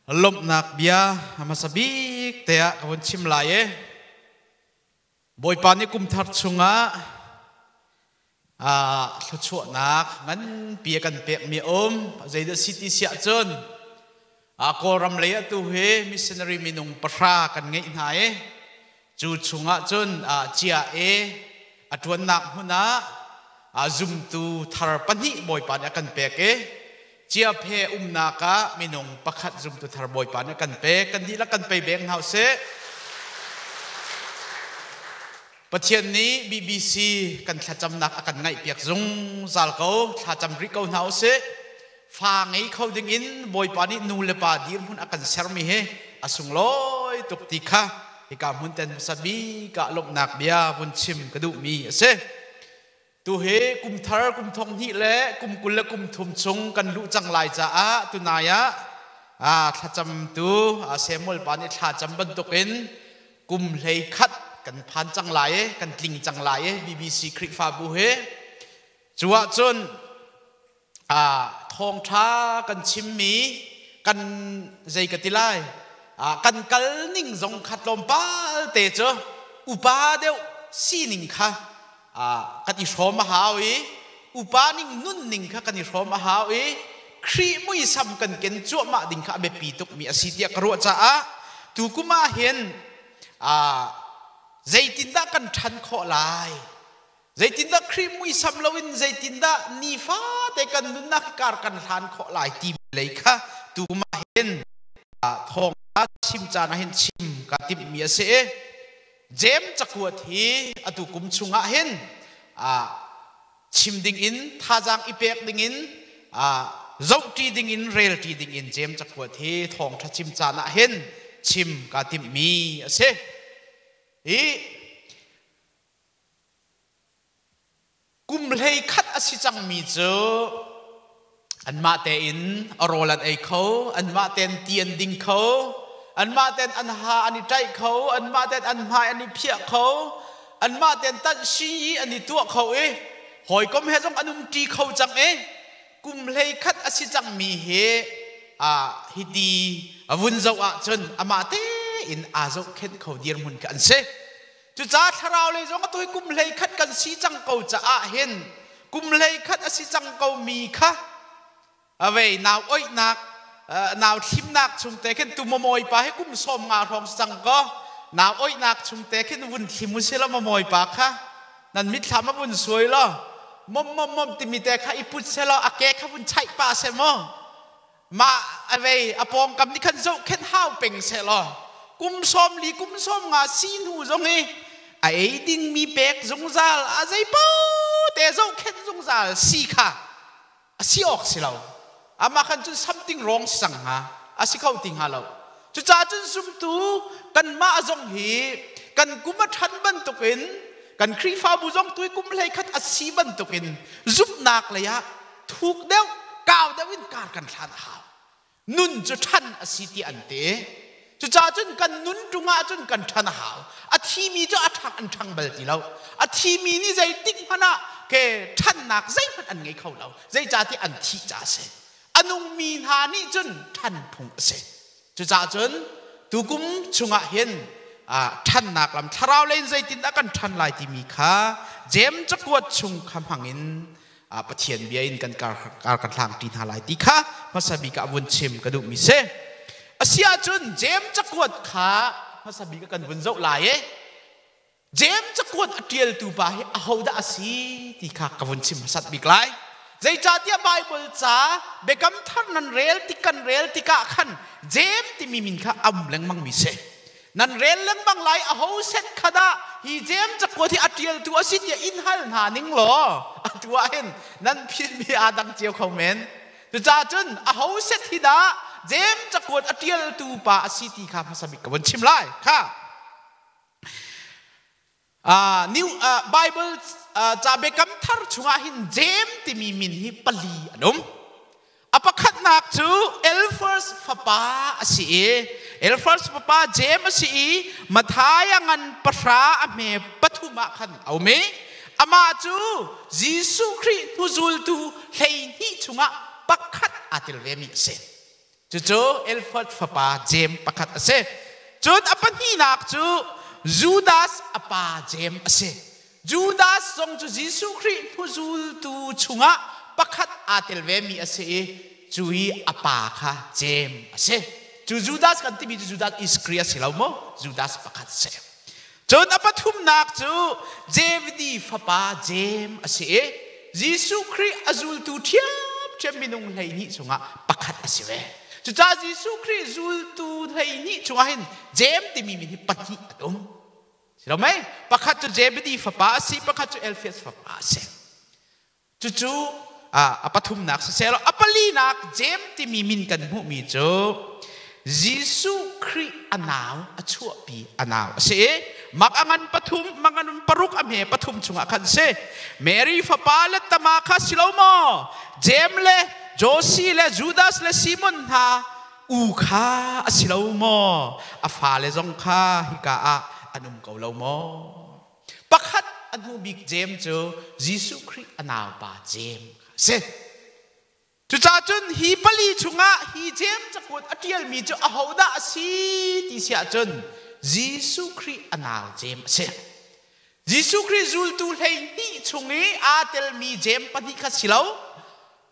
Lawmhnak bia hmasa bik te ah ka vun chim lai i Bawipa nih kum thar chungah thluachuahnak nganpi a kan pekmi a um. Zeidah si ti siah cun Kawlram lei ah tu hi missionary minung 9 kan ngeih hna i cu chungah cun cia i a ṭuannak hmun ah zumtu thar pahnih Bawipa nih a kan pek i Ciaphe umnak ah minung pakhat zumtu thar Bawipa nih kan pek. Kan dihlak kan pei beng hna usih. Pathian nih BBC kan thlacamnak a kan ngaihpiak zungzal ko. Thlacam rih ko hna usih. Fa ngei kho ding in Bawipa nih nu le pa dirhmun a kan sermi hi a sunglawi tuk ti kha hika hmun ten hmasa bik ah lawmhnak bia vun chim ka duhmi a si. Tuhi kum thar kum thong hnih le kum 23 chung kan luh cang lai caah tunai ah thlacamtu Samuel pa nih thlacam bantukin kum 11 kan phan cang lai i kan tling cang lai i BBC Khrihfabu hi cu ahcun thawngṭha kan chimmi kan zei ka ti lai kan kal ning zong kha tlawmpal te cu upa deuh sining kha kan i hrawm a hau i upa ning nun ning kha kan i hrawm a hau i Khrih muisam kan ken cuahmah ding kha a biapi tukmi a si tiah ka ruah caah tukum ah hin zeitindah kan ṭhan khawh lai? Zeitindah Khrih muisam loin zeitindah nifate kan nunnak kar kan hlan khawh lai ti lei kha tukum ah hin thawng chim caan ah hin chim ka timhmi a si i Jeim cakuat hi atu kum chungah hin chim ding in thazaang i pek ding in zohṭi ding in relṭi ding in Jeim cakuat hi thawngṭha chim caan ah hin chim ka timhmi a si. Hi Kum 11 a si cangmi cu anmah tein a rawl an ei kho, anmah tein ti an ding kho, anmah tein an ha an i ṭaih kho, anmah tein an hmai an i phiah kho, anmah tein tanhsi an i tuah kho i hawikom he zong an umṭi kho cang i kum 11 a si cangmi hi hiti a vun zoh ahcun amah tein aa zohkhenh kho dirhmun khi an si. Cucaah thlarau lei zong atu hi kum 11 kan si cang ko caah hin kum 11 a si cang ko mi kha avei nau oihnak nau thlimnak chung te khin tumawi pa hi kum 50 hrawng si cang ko nau oihnak chung te khin vun thlim u si lo mamawi pa kha nan mitthlam a vun suai lo mom mom mom timi te kha i put se lo a ke kha vun chaih pa se mo mah avei a pawngkam nih khan zohkhenh hau peng sehlaw kum 40 kum 50 si hnu zong i a ei dingmi pek zungzal a zeipo te zohkhenh zungzal si kha a si awk si lo amah khan cun something wrong si cang hnga a si kho ti hnga lo cucaah cun zumtu kanmah zong hi kan kum a ṭhan bantukin kan Khrihfabu zong tui kum 11 a si bantukin zumhnak lei ah thuk deuh kau deuh in kar kan hlan a hau nun cu ṭhan a si ti an ti cucaah cun kan nun ṭung ah cun kan ṭhan a hau a thimi cu a ṭhang an ṭhang bal ti lo a thimi nih zeitik hmanh ah ke ṭhannak zeihmanh an ngei kho lo zeicahtiah an thih ca a si a nungmi hna nih cun ṭhan phung a si Cucaah cun tukum chungah hin ṭhannak lam thlarau lei in zeitindah kan ṭhan lai timi kha Jeim cakuat chung kha hmangin Pathian bia in kan kar kan hlang ṭi hna lai ti kha hmasa bik ah vun chim ka duhmi si. A si ahcun Jeim cakuat kha hmasa bik ah kan vun zoh lai i Jeim cakuat a ṭialtu pa hi ahodah a si ti kha ka vun chim hmasat bik lai. Zeicahtiah Baibal ca Biakam Thar nan rel tik kan rel tikah khan Jeim timi min kha a um lengmangmi si. Nan rel lengmang lai aho set kha dah hi Jeim cakuat hi a ṭialtu a si tiah in hal hna ning law atu ah hin nan philmi aa dang cio kho men. Cucaah cun aho set hi dah Jeim cakuat a ṭialtu pa a si ti kha hmasa bik ka vun chim lai. Kha. New Bible ca biakam thar chungah hin Jeim timi min hi pali an um. A pakhatnak cu Elfers fapa a si i Elfers fapa Jeim a si i Matthai a ngan 10 a hme 3 ah khan a um i amah cu Jesuh Khrih hnuzultu 12 chungah pakhat aa tel vemi a si. Cucu Elford fapa Jeim pakhat a si. Cun a pahnihnak cu Judas a pa Jeim a si. Judas zong cu Jesuh Khrih hnuzultu chungah pakhat aa tel vemi a si i cu i a pa kha Jeim a si. Cu Judas kan timi cu Judas Iskariot a si lo maw? Judas pakhat a si. Cun a pathumnak cu Zebedi fapa Jeim a si i Jesuh Khrih a zultu ṭhiamṭhiam minung 12 chungah pakhat a si ve. Cucaah Jesuh Khrih zultu 12 chungah hin Jeim timi min hi pahnih an um. Si lo mei? Pakhat cu Zebedi fapa a si, pakhat cu Alphaeus fapa a si. Cucu a pathumnak siseh a palinak Jeim timi min kan hmuhmi cu Jesuh Khrih a nau a chuahpi a nau a si i mak a ngan pathum mak a ngan paruk a hme pathum chungah khan si. Mary fapa le tama kha si lo maw? Jeim le Josi le Judas le Simon hna u kha a si lo maw? A fale zong kha hika ah an um ko lo maw? Pakhat a hnu bik Jeim cu Jesuh Khrih a naupa Jeim kha a si. Cucaah cun hi pali chungah hi Jeim cakuat a ṭialmi cu ahodah a si ti si ahcun Jesuh Khrih a nau Jeim a si. Jesuh Khrih zultu 12 chung i aa telmi Jeim pahnih kha si lo.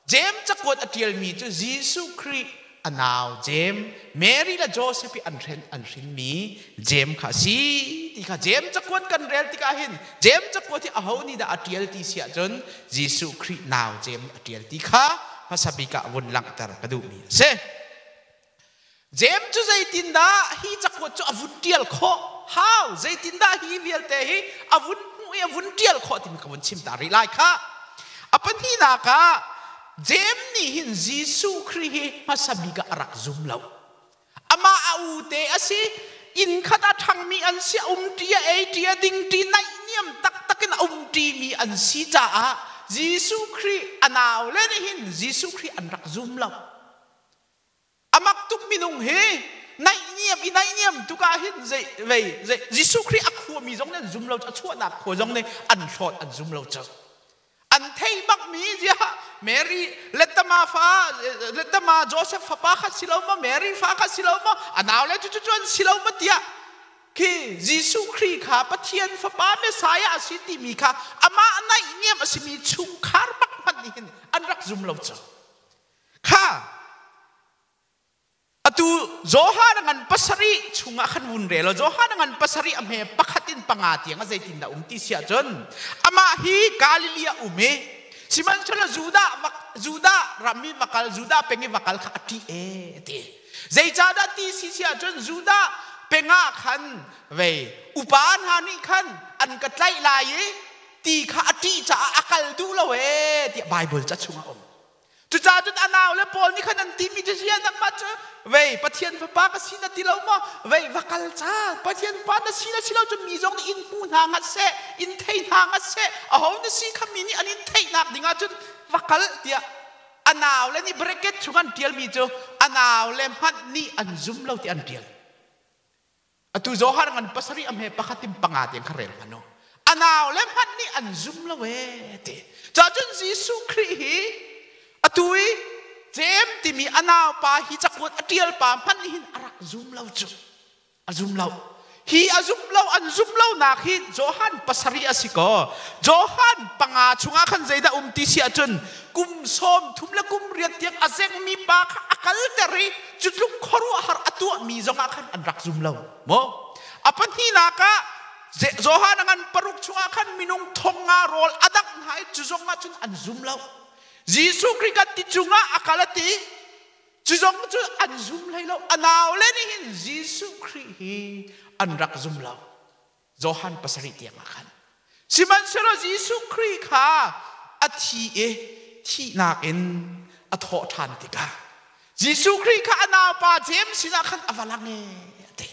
Jeim cakuat a ṭialmi cu Jesuh Khrih a nau Jeim, Mary le Joseph i an hren an hrinmi Jeim kha a si ti kha Jeim cakuat kan rel tikah hin Jeim cakuat hi aho nih dah a ṭial ti si ahcun Jesuh Khrih nau Jeim nih a ṭial ti kha hmasa bik ah vun langhter ka duhmi a si. Jeim cu zeitindah hi cakuat cu a vun ṭial khawh? How? Zeitindah hi vialte hi a vun hmuh i a vun ṭial khawh timi ka vun chim ta rih lai khah. A pahnihnak ah Jeim nih hin Jesuh Khrih hi hmasa bik ah a rak zum lo. Amah a u te a si, inn khat a ṭhangmi an si, a um ṭi, a ei ṭi, a ding ṭi, naihniam taktak in a um ṭimi an si caah Jesuh Khrih a naule nih hin Jesuh Khrih an rak zum lo. A mak tuk minung hi naihniam i naihniam tuk ah hin zei vei zei Jesuh Khrih a khuami zong nih an zum lo a chuahnak khua zong nih an hlawt an zum lo cu. An thei bak mi zia Mary letama fa letama Joseph fapa kha si lo maw Mary fa kha si lo maw a nau le cu cu an si lo maw tiah khi Jesuh Khrih kha Pathian fapa Messiah a si timi kha amah naihniam a simi chungkhar bak hmanh nih hin an rak zum lo cu. Kha atu Johan a ngan pasarih chungah khan vun rel Johan a ngan pasarih a hme pakhat in panga tiang a zeitin dah um ti si ahcun amah hi Galilee ah um i sihmanhsehlaw Judah Judah ram i va kal Judah peng i va kal kha a ṭih e ti. Zeicahdah ti si si ahcun Judah peng ah khan vei upa hna nih khan an ka tlaih lai i ti kha a ṭih caah a kal duh lo e tiah Baibal ca chungah a um. Cucaah cun a naule pawl nih khan an timi cu zia nangmah cu vei Pathian fapa ka si na ti lo maw? Vei va kal ca Pathian fapa na si na si lo cun mi zong nih in hmu hna ngat seh, in thei hna ngat seh, aho na si kha mi nih an in theihnak ding ah cun va kal tiah a naule nih bracket chung an ṭialmi cu a naule hmanh nih an zum lo ti an ṭial. Atu Johan ngan pasarih a hme pakhat in panga tiang kha rel hmanh u. A nau le hmanh nih an zum lo ee ti. Cacun Jesuh Khrih hi atu i Jeim timi a naupa hi cakuat a ṭial pa hmanh nih hin a rak zum lo cu. A zum lo. Hi a zum lo an zum lonak hi Johan pasarih a si ko. Johan panga chungah khan zeidah um ti si ahcun kum 30 le kum riat tiang a zengmi pa kha a kalter i cu tluk khuaruahhar a tuahmi zongah khan an rak zum lo maw? A pahnihnak ah Johan a ngan paruk chungah khan minung thong nga rawl a dangh hna i cu zongah cun an zum lo. Jesuh Khrih kan ti cungah a kal a ti cu zong cu an zum hlei lo. A naule nih hin Jesuh Khrih hi an rak zum lo. Johan pasarih tiang ah khan. Sihmanhsehlaw Jesuh Khrih kha a thi i thihnak in a thawh ṭhan tikah Jesuh Khrih kha a naupa James sinah khan a va lang e a ti.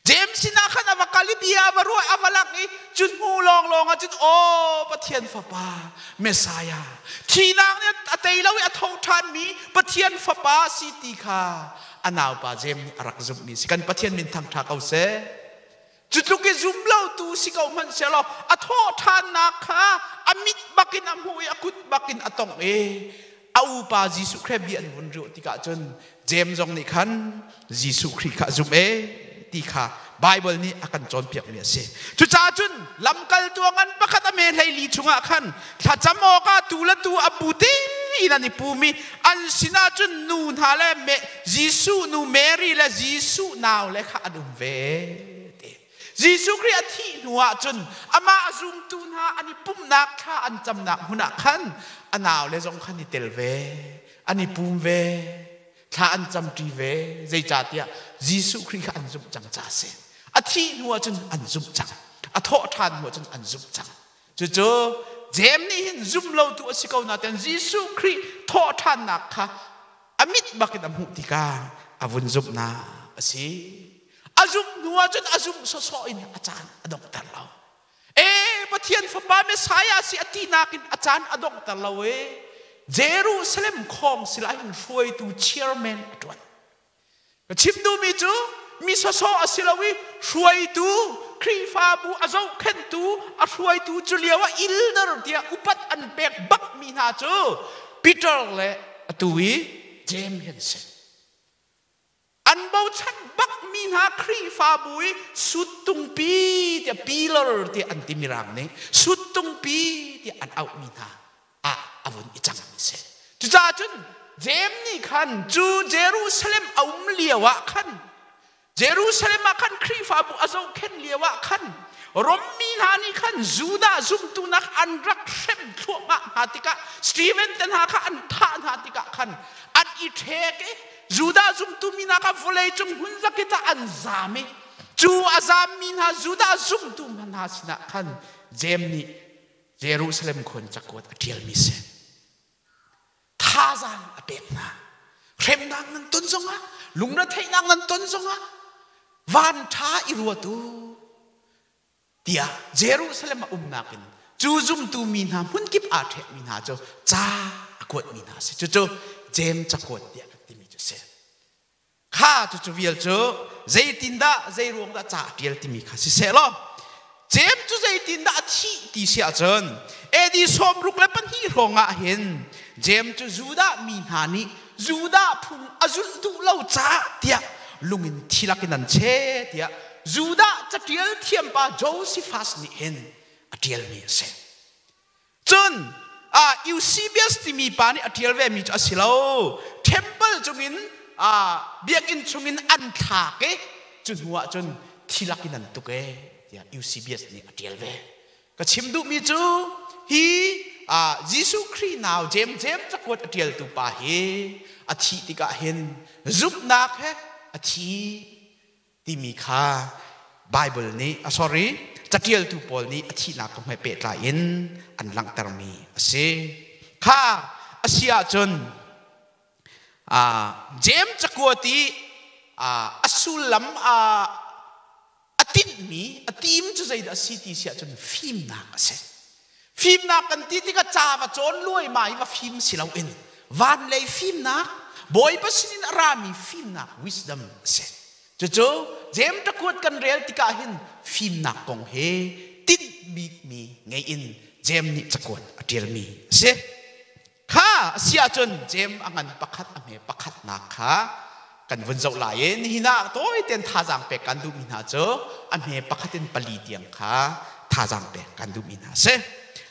James sinah khan a va kal i bia a va ruah a va lang i cu hnu lawnglawng ah cun aw Pathian fapa Messiah thihnak nih a tei lo i a tho ṭhanmi Pathian fapa si ti kha a naupa James nih a rak zumhmi si. Kan Pathian min thangṭha ko seh. Cu tluk i zum lotu si ko hmanh sehlaw a thawh ṭhannak kha a mit bakin a hmuh i a kut bakin a tongh i A upa Jesuh Khrih bia an vun riuh tikah cun James zong nih khan Jesuh Khrih kha a zumh e ti kha Bible nih a kan cawnpiakmi a si. Cucaah cun lamkaltu a ngan pakhat a me 14 chungah khan thlacam awkah tu le tu a bu in an i pum i an sinah cun nu hna le Jesuh nu Mary le Jesuh nau le kha an um ve. Ti. Jesuh Khrih a thih hnu ah cun amah a zumtu hna an i pumhnak thla an camnak hmun ah khan a nau le zong khan i tel ve, an i pum ve, thla an camṭi ve. Zeicahtiah Jesuh Khrih kha an zumh cang ca a si. A thih hnu ah cun an zumh cang. A thawh ṭhan hnu ah cun an zumh cang. Cucu Jeim nih hin zum lotu a si ko nain Jesuh Khrih thawh ṭhannak kha a mit bakin a hmuh tikah a vun zumhnak a si. A zumh hnu ahcun a zumh sawsawh in a caan a donghter lo. Ee Pathian fapa Messiah si a tinak in a caan a donghter lo e. Jerusalem khawng sila hin hruaitu chairman a ṭuan. Ka chim duhmi cu mi sawsawh a si lo i hruaitu Khrihfabu a zohkhenhtu a hruaitu cu lio ah elder tiah upat an pek bakmi hna cu Peter le atu i James hi an si. An bochan bakmi hna Khrihfabu i suttungpi tiah pillar tiah an ti mirang nih suttungpi tiah an auhmi hna ah a vun i cangmi si. Cucaah cun Jeim nih khan cu Jerusalem a um lio ah khan Jerusalem ah khan Khrihfabu a zohkhenh lio ah khan Rom mi hna nih khan Judah zumtunak an rak hrem thluahmah hna tikah Stephen te hna kha an thah hna tikah khan an i ṭhek i Judah zumtu mi hna kha vawlei cung hmun zakit ah an zam i cu a zammi hna Judah zumtu hna sinah khan Jeim nih Jerusalem khua in cakuat a ṭialmi si. Thazaang a pek hna. Hremnak nan ton zongah, lungretheihnak nan ton zongah, van ṭha i ruat u tiah Jerusalem a umnak in cu zumtu mi hna hmunkip aa ṭhekmi hna cu ca a kuatmi hna a si. Cucu Jeim cakuat tiah kan timi cu a si. Kha cucu vial cu zeitindah zeiruang dah ca a ṭial timi kha siseh law Jeim cu zeitindah a thih ti si ahcun AD 62 hrawng ah hin Jeim cu Judah mi hna nih Judah phung a zulh duh lo caah tiah lungin thi lakin an che tiah Judah caṭial thiampa Josephus nih hin a ṭialmi a si. Cun Eusebius timi pa nih a ṭial vemi cu a si lo. Temple cungin biakinn chungin an thlak i cu hnu ah cun thi lakin an tuk e tiah Eusebius nih a ṭial ve. Ka chim duhmi cu hi Jesuh Khrih nau Jeim Jeim cakuat a ṭialtu pa hi a thih tikah hin zumhnak he a thi timi kha Bible nih a sorry catialtu pawl nih a thihnak kong he pehtlai in an langhtermi a si. Kha a si ahcun James cakuat i a sullam a tinhmi a tim cu zeidah a si ti si ahcun fimnak a si. Fimnak kan ti tikah ca va cawn luaimai va fim si loin van lei fimnak Bawipa sinin a rami fimnak wisdom a si. Cucu James cakuat kan rel tikah hin fimnak kong he tinh bikmi ngei in James nih cakuat a ṭialmi a si. Kha a si ahcun James a ngan pakhat a hme pakhatnak kha kan vun zoh lai i nihin ah tawi tein thazaang pek kan duhmi hna cu a hme pakhat in pali tiang kha thazaang pek kan duhmi hna a si.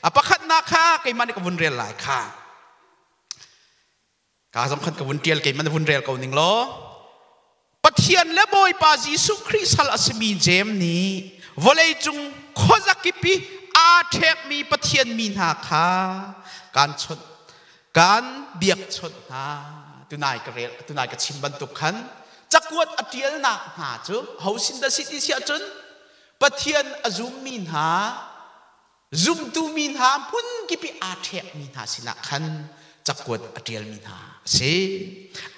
A pakhatnak kha keimah nih ka vun rel lai kha. Ka zong khan ka vun ṭial keimah na vun rel ko ning law. Pathian le Bawipa Jesuh Khrih sal a simi Jeim nih vawleicung khuazakip i aa ṭhekmi Pathian mi hna kha kaan chawnh kaan biakchawnh hna. Tunai ka rel tunai ka chim bantuk khan cakuat a ṭialnak hna cu ho sin dah si ti si ahcun Pathian a zummi hna Zumtu mi hna hmunkip i aa ṭhekmi hna sinah khan cakuat a ṭialmi hna a si.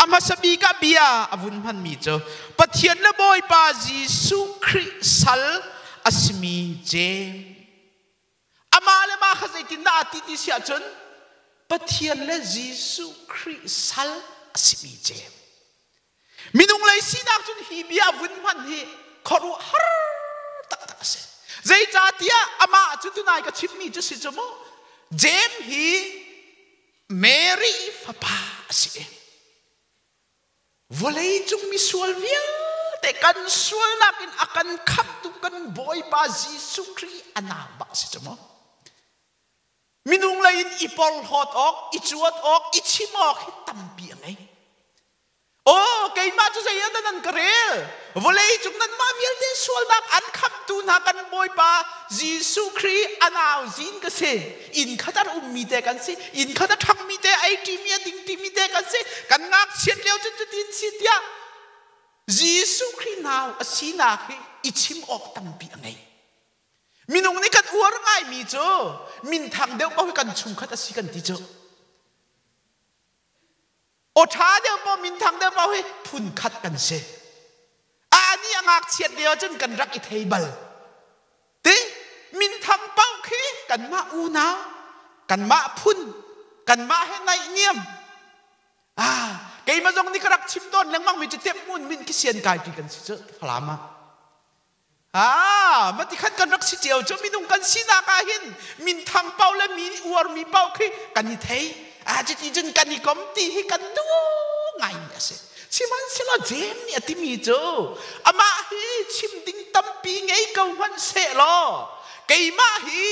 A hmasa bik ah bia a vun hmanmi cu Pathian le Bawipa Jesuh Khrih sal a simi Jeim. Amah le mah kha zeitindah aa ti ti si ahcun Pathian le Jesuh Khrih sal a simi Jeim. Minung lei sinak cun hi bia vun hman hi khuaruahhar taktak a si. Zeicahtiah amah cu tunai ka chimmi cu si cu mu. James hi Mary fapa a si. Vawleicung misual vialte kan sualnak in a kan khamhtu kan Bawipa Jesuh Khrih a nau bak a si cu mu. Minung lei in i porhlawt awk, i cuat awk, i chim awk hi tampi a ngei. Aw, keimah cu zei ah dah nan ka rel? Vawlei cung nanmah vialte sualnak an khamhtu hna kan Bawipa Jesuh Khrih a nau zin ka si. Inn khat a ummi te kan si. Inn khat a ṭhangmi te, ei ṭimi a ding ṭimi te kan si. Kan ngakchiat lio cun cutin si tiah Jesuh Khrih nau a sinak hi i chim awk tampi a ngei. Minung nih kan uar ngaimi cu minthang deuh paoh hi kan chungkhat a si kan ti cu. Aw ṭha deuh paoh minthang deuh paoh hi phunkhat kan si. A nih a ngakchiat lio cun kan rak i thei bal. Ti minthang paoh khi kanmah unau, kanmah phun, kanmah he naihniam. Ah, keimah zong nih ka rak chim tawn lengmang mi cu Tepmun min khi sian kai ṭi kan si cu Falam ah. Ah, mati khan kan rak si cio cu minung kan sinak ah hin minthang pau le mi uarmi pau khi kan i thei. Ah, cuti cun kan i kom ti hi kan duh ngaimi a si. Sihmanhsehlaw Jeim nih a timi cu amah hi chim ding tampi ngei ko hmanh sehlaw keimah hi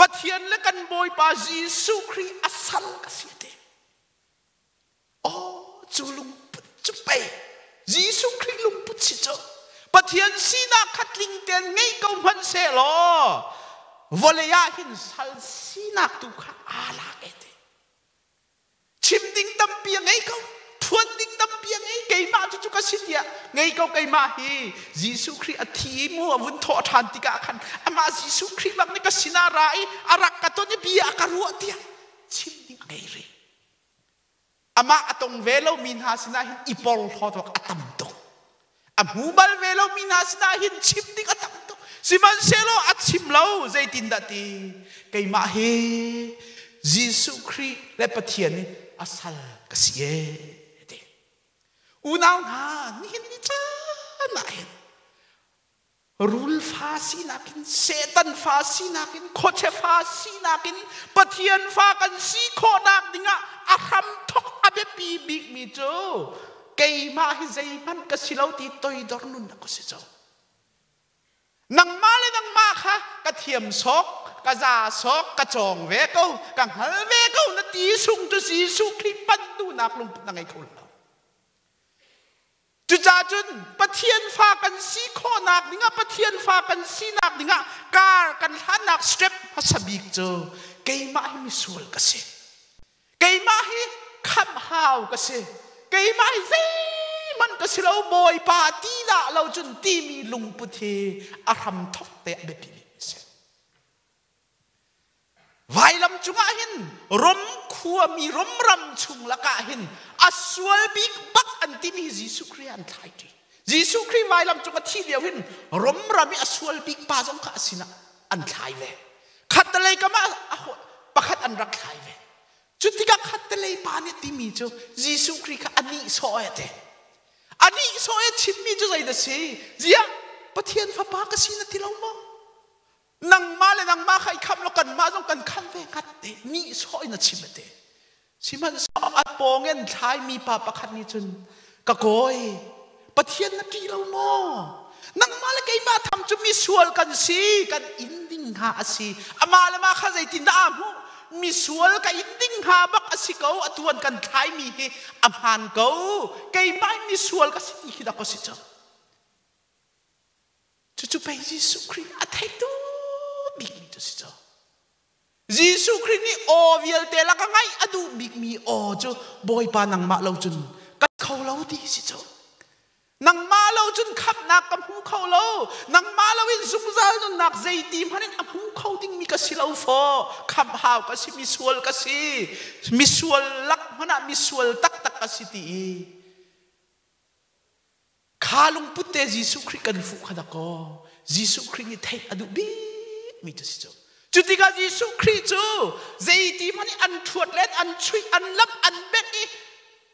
Pathian le kan Bawipa Jesuh Khrih a sal ka si a ti. Aw cu lungput cu pei Jesuh Khrih lungput si cu Pathian sinak kha tling tein ngei ko hmanh sehlaw vawlei ah hin sal sinak tu kha aa lak e ti. Chim ding tampi a ngei ko, phuan ding tampi a ngei, keimah cu cu ka si tiah ngei ko keimah hi Jesuh Khrih a thi mu a vun thawh ṭhan tikah khan amah Jesuh Khrih bak nih ka sinah ra i a rak ka ton i bia a ka ruah tiah chim ding a ngei rih. Amah a tong ve lomi hna sinah hin i porhlawt awk a tam tuk. A hmu bal ve lomi hna sinah hin chim ding a tam tuk. Sihmanhsehlaw a chim lo zeitindah ti keimah hi Jesuh Khrih le Pathian i a sal ka si ee ti. Unau hna nihin ni caan ah hin Rul fa sinak in, Satan fa sinak in, khuachia fa sinak in Pathian fa kan si khawhnak dingah a hramthok a biapi bikmi cu keimah hi zeihmanh ka si lo ti toidor nunnak ka si cu. Nangmah le nangmah kha ka thiam sawk, ka za sawk, ka cawng ve ko, ka hngal ve ko na ti sung cu Jesuh Khrih panh duhnak lungput na ngei kho lo. Cucaah cun Pathian fa kan si khawhnak dingah Pathian fa kan sinak dingah kar kan hlannak step hmasa bik cu keimah hi misual ka si. Keimah hi khamh hau ka si. Keimah hi zeihmanh ka si lo Bawipa ti dah lo cun timi lungput hi a hram thok te a biapi bik a si. Vailam cungah hin Rom khuami Rom ram chung lakah hin a sual bik bak an timi Jesuh Khrih an thlai ṭi. Jesuh Khrih vailam cung a thih lio hin Rom ram i a sual bik pa zong kha a sinah an thlai ve. Khattelei kam ah pakhat an rak thlai ve. Cu tikah khattelei pa nih timi cu Jesuh Khrih kha a nihsawh e te. A nihsawh e chimmi cu zei dah si? Ziah Pathian fapa ka si na ti lo maw? Nangmah le nangmah kha i khamh law kanmah zong kan khamh ve hngat te nihsawh in a chim a te. Sihmanhsehlaw a pawng in thlaimi pa pakhat nih cun ka kawi Pathian na ṭih lo maw? Nangmah le keimah tham cu misual kan si, kan inn ding hnga a si. Amah le mah kha zeitindah aa hmuh? Misual ka inn ding hnga bak a si ko, atu an kan thlaimi hi a hmaan ko. Keimah misual ka si ti khi dah ka si cu. Cucu pei Jesuh Khrih a theitu bikmi cu si cu. Jesuh Khrih nih aw vialte lak a ngaih a duh bikmi aw cu Bawipa nangmah lo cun ka kho lo ti si cu. Nangmah lo cun khamhnak ka hmu kho lo. Nangmah lo in zungzal nunnak zeiti hmanh in a hmu kho dingmi ka si lo faw. Khamh hau ka si, misual ka si. Misual lak hmanh ah misual taktak ka si ti i Kha lungput te Jesuh Khrih kan fuh kha dakaw Jesuh Khrih nih theih a duh bikmi cu si cu. Cu tikah Jesuh Khrih cu zeiti hmanh i an ṭhuat len, an chuih, an lamh, an bengh i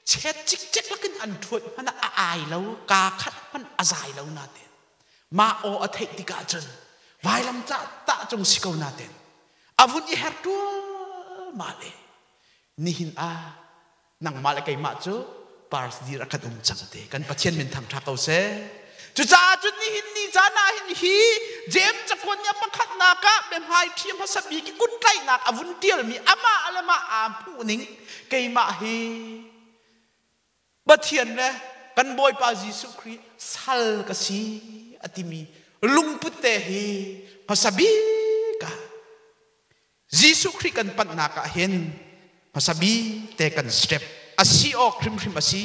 chet cikcek lakin an ṭhuat hmanh ah a ai lo, kaa khat hmanh a zai lo nain mah aw a theih tikah cun vailam tah cung si ko nain a vun i her ṭualmal i. Nihin ah nangmah le keimah cu pars dir a kan um cang te. Kan Pathian min thangṭha ko seh. Cucaah cun nihin ni caan ah hin hi James cakuat nih a pakhatnak ah biahmai ṭhi hmasa bik i kuttlaihnak a vun ṭialmi amah le mah aa hmuh ning keimah hi Pathian le kan Bawipa Jesuh Khrih sal ka si a timi lungput te hi hmasa bik ah Jesuh Khrih kan panhnak ah hin hmasa bik te kan step a si awk hrimhrim a si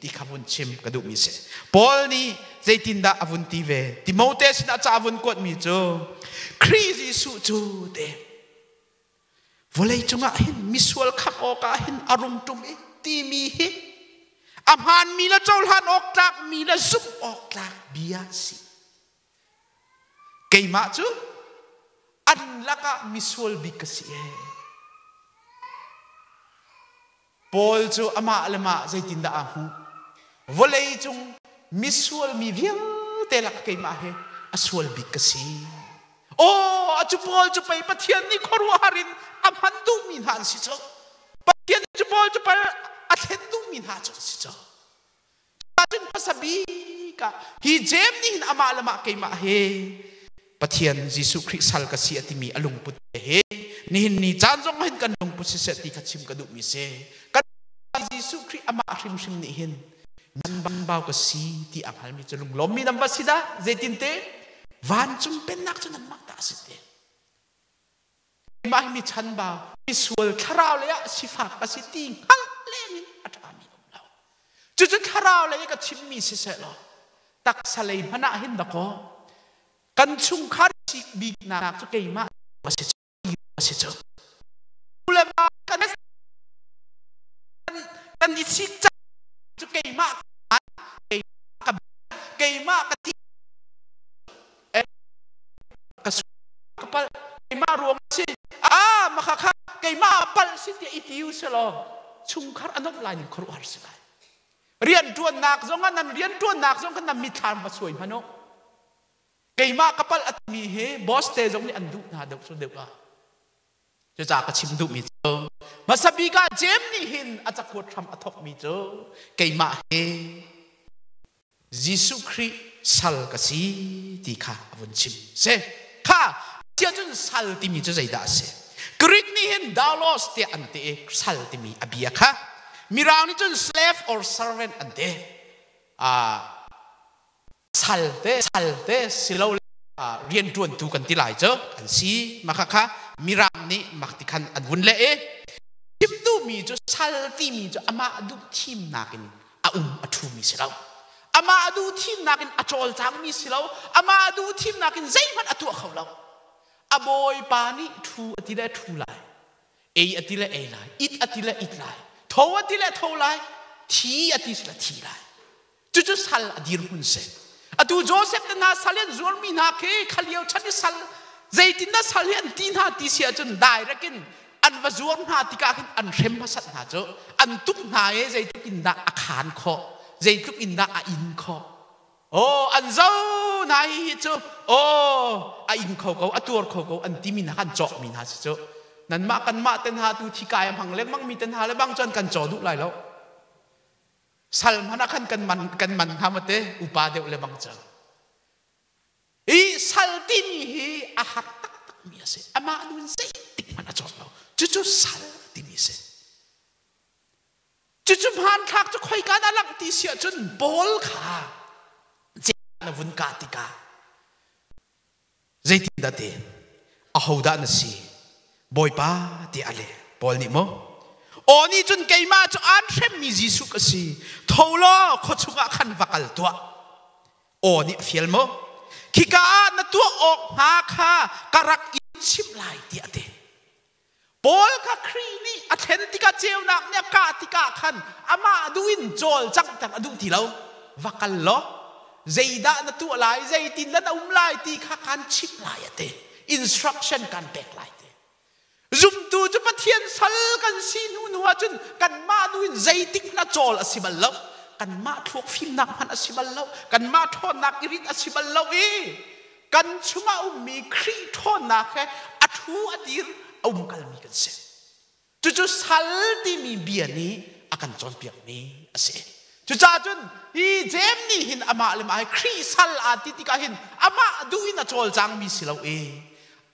ti kha vun chim ka duhmi si. Paul nih zeitindah a vun ti ve? Timote sinah ca a vun kuatmi cu Khrih Jesuh cu te vawlei cungah hin misual khak awkah hin a rung ṭum i timi hi a hmaanmi le cohlan awk tlakmi le zumh awk tlak bia a si. Keimah cu an lakah misual bik ka si ee. Paul cu amah le mah zeitindah aa hmuh? Vawlei cung misual mi vialte lak keimah hi a sual bik ka si. Aw, a cu Paul cu pei Pathian nih khuaruahhar in a hman duhmi hna an si cu. Pathian cu Paul cu pei a thlen duhmi hna cu an si cu. Cun hmasa bik ah hi Jeim nih hin amah le mah keimah he Pathian Jesuh Khrih sal ka si a timi a lungput he nihin ni caan zong hin kan lungput siseh ti kha chim ka duhmi si. Kan Jesuh Khrih amah hrimhrim nih hin man bau ka si ti a hngalmi cu lunglawmmi nan va si dah zeitinte vancung pennak cu nanmah ta a si te. Keimah hi mi chanbau, misual thlarau lei ah sifak ka si ti hngalh leng in a ṭhami um lo. Cucu thlarau lei ka chimmi siseh law taksa lei hmanh ah hin dakaw kan chungkhar sik biknak cu keimah a si a si cu. Le va kan kan i sik cu keimah ka keimah ka ti ka ka palh keimah ruang si ah maka kha keimah palh si tiah i ti u selaw chungkhar a nomh lai ning khuaruahhar si lai rian ṭuannak zong ah nan rian ṭuannak zong khan nan mithlam va suai hmanh u keimah ka palh a timi hi boss te zong nih an duh hna deuh cu deuh ah cucaah ka chim duhmi cu hmasa bik ah Jeim nih hin a cakuat hram a thawkmi cu keimah hi Jesuh Khrih sal ka si ti kha a vun chim. Si kha sia cun sal timi cu zeidah a si? Greek nih hin doulos tiah an ti i sal timi a bia kha Mirang nih cun slave or servant an ti. Sal te sal te silo rianṭuantu kan ti lai cu an si. Mah kha Mirang nih mak ti khan an vun leh i chim duhmi cu sal timi cu amah duh thimnak in a um a ṭhumi si lo amah a duh thimnak in a cawlcangmi si lo amah a duh thimnak in zeihmanh a tuah kho lo a bawipa nih ṭhu a ti le ṭhu lai ei a ti le ei lai it a ti le it lai tho a ti le tho lai thi a ti si le thi lai cucu sal a dirhmun si atu Joseph te hna sal in zuarmi hna khi khalio chan i sal zeitin dah sal hi an ti hna ti si ahcun direct in an va zuar hna tikah khin an hrem hmasat hna cu an tuk hna i zeitluk in dah a khaan khawh zeitluk in dah a in khawh oh an zo hna hi hi cu oh a in kho ko a tuar kho ko an timi hna an cawkmi hna si cu nanmah kanmah ten ha tu thi kai a hmang lengmang mi ten ha le bang cun kan caw duh lai lo sal hmanh ah khan kan man kan man hnga mate upa deuh le bang cu I sal timi hi a har taktakmi a si. Amah nu in zeitik hmanh a cawk lo. Cucu sal timi a si. Cucu hmanthlak cu khoika dah langh ti si ahcun Paul kha na vun kah tikah zeitindah ti ahodah na si Bawipa tiah a leh. Paul nih maw aw nih cun keimah cu aan hremmi Jesuh ka si tho law khua chungah khan va kal tuah Aw nih a fial maw? Khika ah na tuah awk hnga kha ka rak in chimh lai tiah a ti. Paul kha Khrih nih a thlen tikah ceunak nih a kah tikah khan amah duh in cawlcanghter a duh ti lo. Va kal law zeidah na tuah lai, zeitin dah na um lai ti kha kan chimh lai a ti. Instruction kan pek lai ti. Zumtu cu Pathian sal kan si hnu hnu ahcun kanmah nu in zeitik hmanh a cawl a si bal lo. Kanmah thluak fimnak hmanh a si bal lo. Kanmah ṭhawnnak i rit a si bal lo i kan chungah ummi Khrih ṭhawnnak he a ṭhu a dir a umkalmi kan si. Cucu sal timi bia nih a kan cawnpiakmi a si. Cucaah cun hi Jeim nih hin amah le mah hi Khrih sal aa ti tikah hin amah duh in a cawlcangmi si lo i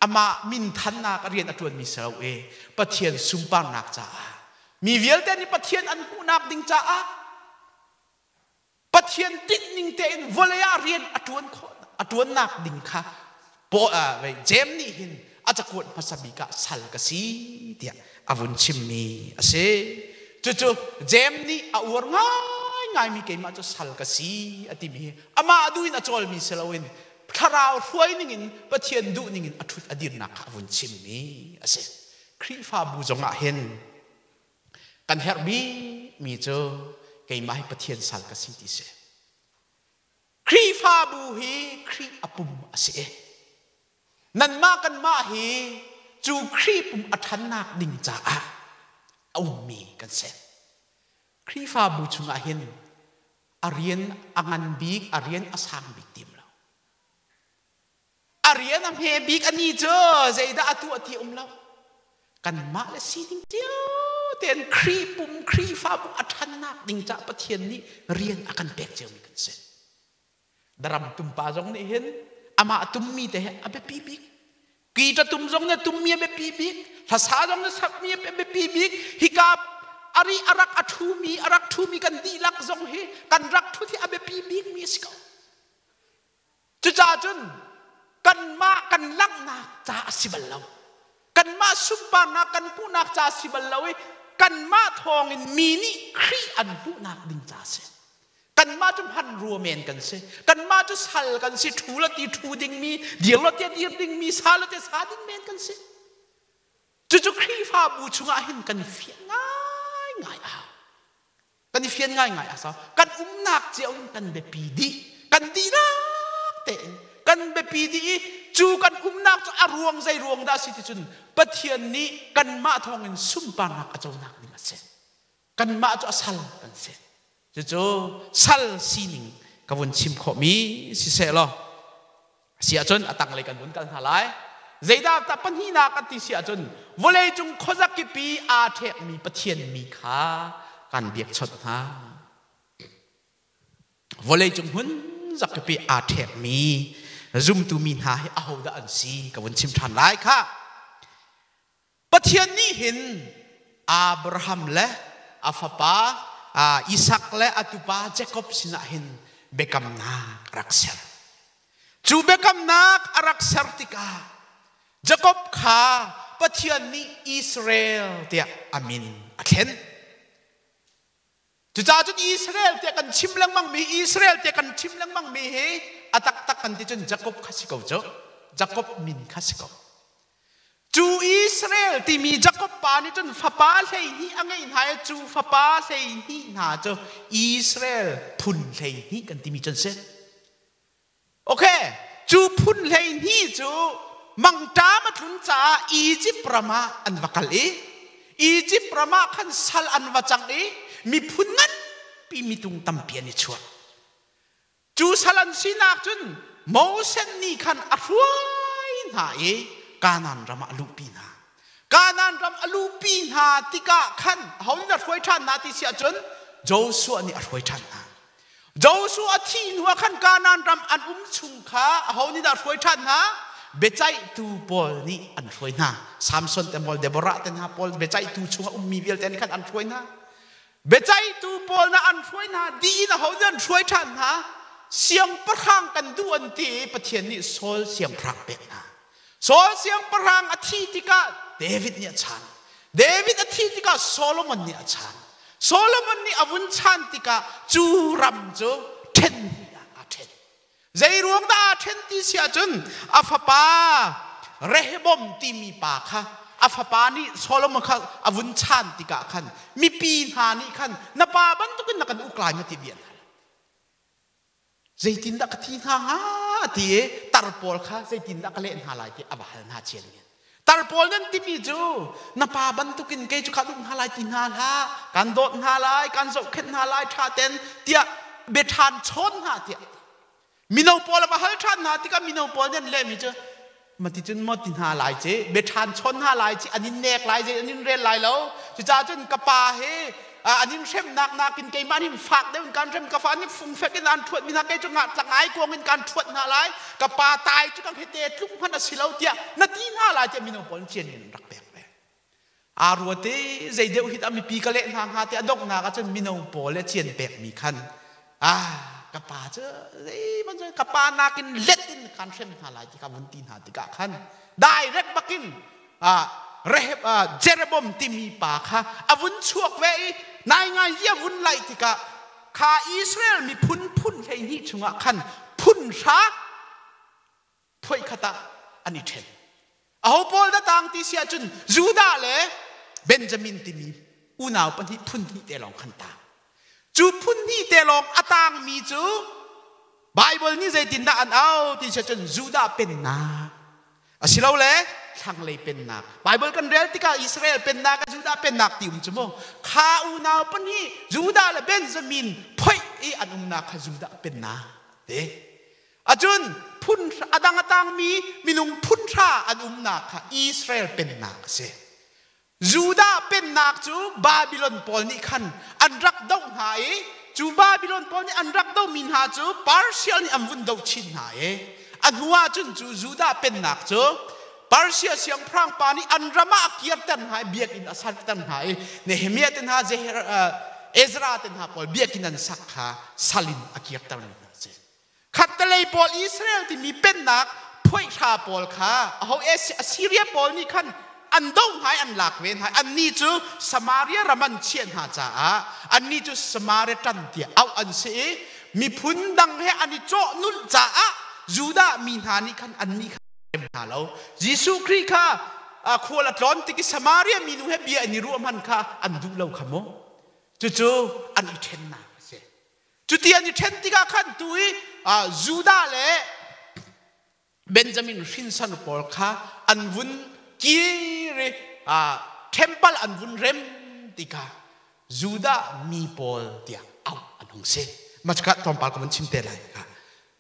amah minthannak a rian a ṭuanmi si lo i Pathian sunparnak caah mi vialte nih Pathian an hmuhnak ding caah Pathian tinhning tein vawlei ah rian a ṭuan khawh a ṭuannak ding kha Jeim nih hin a cakuat hmasa bik ah sal ka si tiah a vun chimmi a si. Cucu Jeim nih a uar ngaingaimi keimah cu sal ka si a timi hi amah duh in a cawlmi si loin thlarau hruai ningin Pathian duh ningin a ṭhut a dirnak kha a vun chimmi a si. Khrihfabu zongah hin Kan herh bikmi cu keimah hi Pathian sal ka si ti si. Khrihfabu hi Khrih a pum a si i nanmah kanmah hi cu Khrih pum a ṭhannak ding caah a ummi kan si. Khrihfabu chungah hin a rian a ngan bik, a rian a sang bik tim lo. A rian a hme bik ani cu zeidah a tuah ti um lo. Kanmah le sining cio tein Khrih pum Khrihfabu a ṭhannak ding caah Pathian nih rian a kan pek ciomi kan si. Daram tumpa zong nih hin amah tummi te hi a biapi bik. Guitar tum zong nih tummi a biapi bik. Hlasa zong nih sakmi a biapi bik. Hika ari a rak a ṭhumi a rak ṭhumi kan dihlak zong hi kan rak ṭhut hi a biapi bikmi a si ko. Cucaah cun kanmah kan langhnak ca a si bal lo. Kanmah sunparnak kan hmuhnak ca a si bal lo i kanmah thawngin mi nih Khrih an hmuhnak ding ca a si. Kanmah cu hmanrua men kan si. Kanmah cu sal kan si. Ṭhu lo ti ṭhu dingmi, dir lo ti dir dingmi, sa lo ti sa ding men kan si. Cucu Khrihfabu chungah hin kan fian ngaingai a hau. Kan i fian ngaingai a sau. Kan umnak cio in kan biapi dih. Kan dihlak tein kan biapi dih i cu kan umnak cu a ruang zei ruang dah si ti cun Pathian nih kanmah thawngin sunparnak a conak ding a si. Kanmah cu a sal kan si. Cucu sal sining ka vun chim khawhmi siseh law Si ahcun a tanglei kan vun kal hna lai. Zeidah tah pahnihnak kan ti si ahcun vawleicung khuazakip i aa ṭhekmi Pathian mi kha kan biakchawnh hna. Vawleicung hmun zakip i aa ṭhekmi zumtu mi hna hi ahodah an si ka vun chim ṭhan lai kha. Pathian nih hin Abraham le a fapa Isak le a tupa Jakob sinah hin biakamnak a rak ser. Cu biakamnak a rak ser tikah Jakob kha Pathian nih Israel tiah a min a thlen. Cucaah cun Israel tiah kan chim lengmang mi Israel tiah kan chim lengmang mi hi a taktak kan ti cun Jakob kha si ko cu. Jakob min kha si ko. Cu Israel timi Jakob pa nih cun fapa 12 a ngeih hna i cu fapa 12 hna cu Israel phun 12 kan timi cun si. Okay, cu phun 12 cu mangṭam a tlun caah Egypt ram ah an va kal i Egypt ram ah khan sal an va cang i miphun nganpi mitung tampi an i chuah. Cu sal an sinak cun Moses nih khan a hruai hna i Kanaan ram ah a luhpi hna. Kanaan ram a luhpi hna tikah khan aho nih a hruai ṭhan hna ti si ahcun Joshua nih a hruai ṭhan hna. Joshua a thih hnu ah khan Kanaan ram an um chung kha aho nih dah hruai ṭhan hna? Biaceihtu pawl nih an hruai hna. Samson te pawl, Deborah te hna pawl biaceihtu chung a ummi vialte nih khan an hruai hna. Biaceihtu pawl na an hruai hna dih in aho nih an hruai ṭhan hna? Siangpahrang kan duh an ti i Pathian nih Saul siangpahrang pek hna. Saul siangpahrang a thih tikah David nih a chan. David a thih tikah Solomon nih a chan. Solomon nih a vun chan tikah cu ram cu ṭhen hnih ah aa ṭhen. Zei ruang dah aa ṭhen ti si ahcun a fapa Rehoboam timi pa kha a fapa nih Solomon kha a vun chan tikah khan mipi hna nih khan na pa bantukin na kan uk lai ma ti bia an hal. Zeitindah ka thi hna hnga ti i tar pawl kha zeitindah ka leh hna lai ti a va hal hna cian in. Tar pawl nan timi cu na pa bantukin kei cu ka duh hna lai ti hna hlah, kan dawt hna lai, kan zohkhenh hna lai ṭha ten tiah biaṭhan chawn hna tiah. Mino pawl a va hal ṭhan hna tikah mino pawl nih an lehmi cu. Ma ti cun maw ti hna lai ci, biaṭhan chawn hna lai ci, an in nek lai ci, an in rel lai lo. Cucaah cun ka pa hi an in hremnak nakin keimah nih fak deuh in kan hrem, ka fa nih fungfek in an ṭhuat mi hna, kei cu tlangai kuang in kan ṭhuat hna lai, ka pa tai cu kan hete tluk hmanh a si lo tiah na ti hna lai tiah mino pawl cian in an rak pek ve. Aa ruat i zei deuh hi dah mipi ka leh hna hnga ti a donghnak ah cun mino pawl le cian pekmi khan ah ka pa cu zei ka pa nakin let in kan hrem hna lai ti kha vun ti hna tikah khan direct bakin ah Reheb Jeroboam timi pa kha a vun chuak ve i nai ngai hi a vun laih tikah kha Israel miphun phun 12 chungah khan phun hra phuaih khat ah an i ṭhen. Aho pawl dah tang ti si ahcun Judah le Benjamin timi unau pahnih phun hnih te lawng khan tang. Cu phun hnih te lawng a tangmi cu Bible nih zeitindah an au ti si ahcun Judah pennak asilole thlanglei pennak. Bible kan rel tikah Israel pennak Judah pennak ti um cu mu. Kha unau pahnih Judah le Benjamin phoih i an umnak kha Judah pennak te. Acun phun a dang a tangmi minung phun hra an umnak kha Israel pennak a si. Judah pennak cu Babylon pawl nih khan an rak doh hna i cu Babylon pawl nih an rak dohmi hna cu Persia nih an vun doh chin hna i a hnu ah cun cu Judah pennak cu Persia siangpahrang pa nih an ram ah a kirter hna i biakinn a serter hna i Nehemiah te hna Ezra te hna pawl biakinn an sak kha sal in a kirter hna a si. Khattelei pawl Israel timi pennak phoihra pawl kha aho Assyria pawl nih khan an doh hna i an lak ve hna. Annih cu Samaria ram an chiah hna caah annih cu Samaritan tiah auh an si i miphun dang he an i cawh nulh caah Judah mi hna nih khan annih kha rem hna lo. Jesuh Khrih kha khual a tlawn tik i Samaria minu he bia an i ruah hman kha an duh lo kha mu. Cucu an i ṭhennak a si. Cuti an i ṭhen tikah khan tu i Judah le Benjamin hrinsan pawl kha an vun kir i temple an vun rem tikah Judah mi pawl tiah auh an hung si. Mah cuka tlawmpal ka vun chim te lai.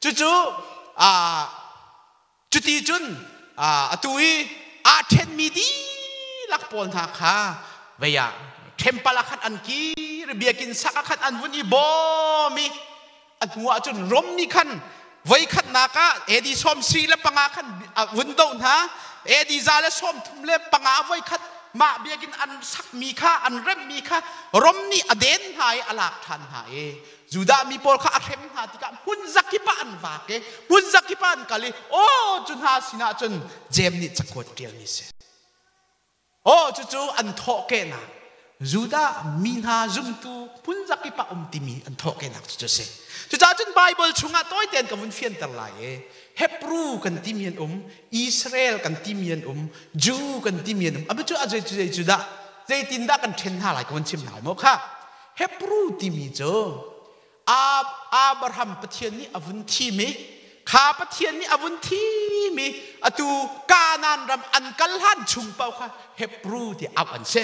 Cucu Cuti cun atu i aa ṭhenmi dihlak pawl hna kha vei ah ṭhempal ah khan an kir, biakinn sak ah khan an vun i bawm i a hnu ah cun Rom nih khan voikhatnak ah AD 75 khan a vun doh hna. AD 135 voikhat mah biakinn an sakmi kha an remhmi kha Rom nih a den hna i a lak ṭhan hna i Judah mi pawl kha a hrem hna tikah hmun zakip ah an vak i hmun zakip ah an kal i aw cu hna sinah cun Jeim nih cakuat ṭialmi si. Aw cucu an thawhkehnak Judah mi hna zumtu hmun zakip ah um timi an thawhkehnak cu a si. Cucaah cun Bible chungah tawi tein ka vun fianter lai i Hebrew kan timi an um, Israel kan timi an um, Jew kan timi an um. Abu cu a zei cu zei cu dah zeitindah kan ṭhen hna lai ka vun chim hna maw kha? Hebrew timi cu Abraham Pathian nih a vun thim i kha Pathian nih a vun thim i atu Kanaan ram an kal hlan chung paoh kha Hebrew ti auh an si.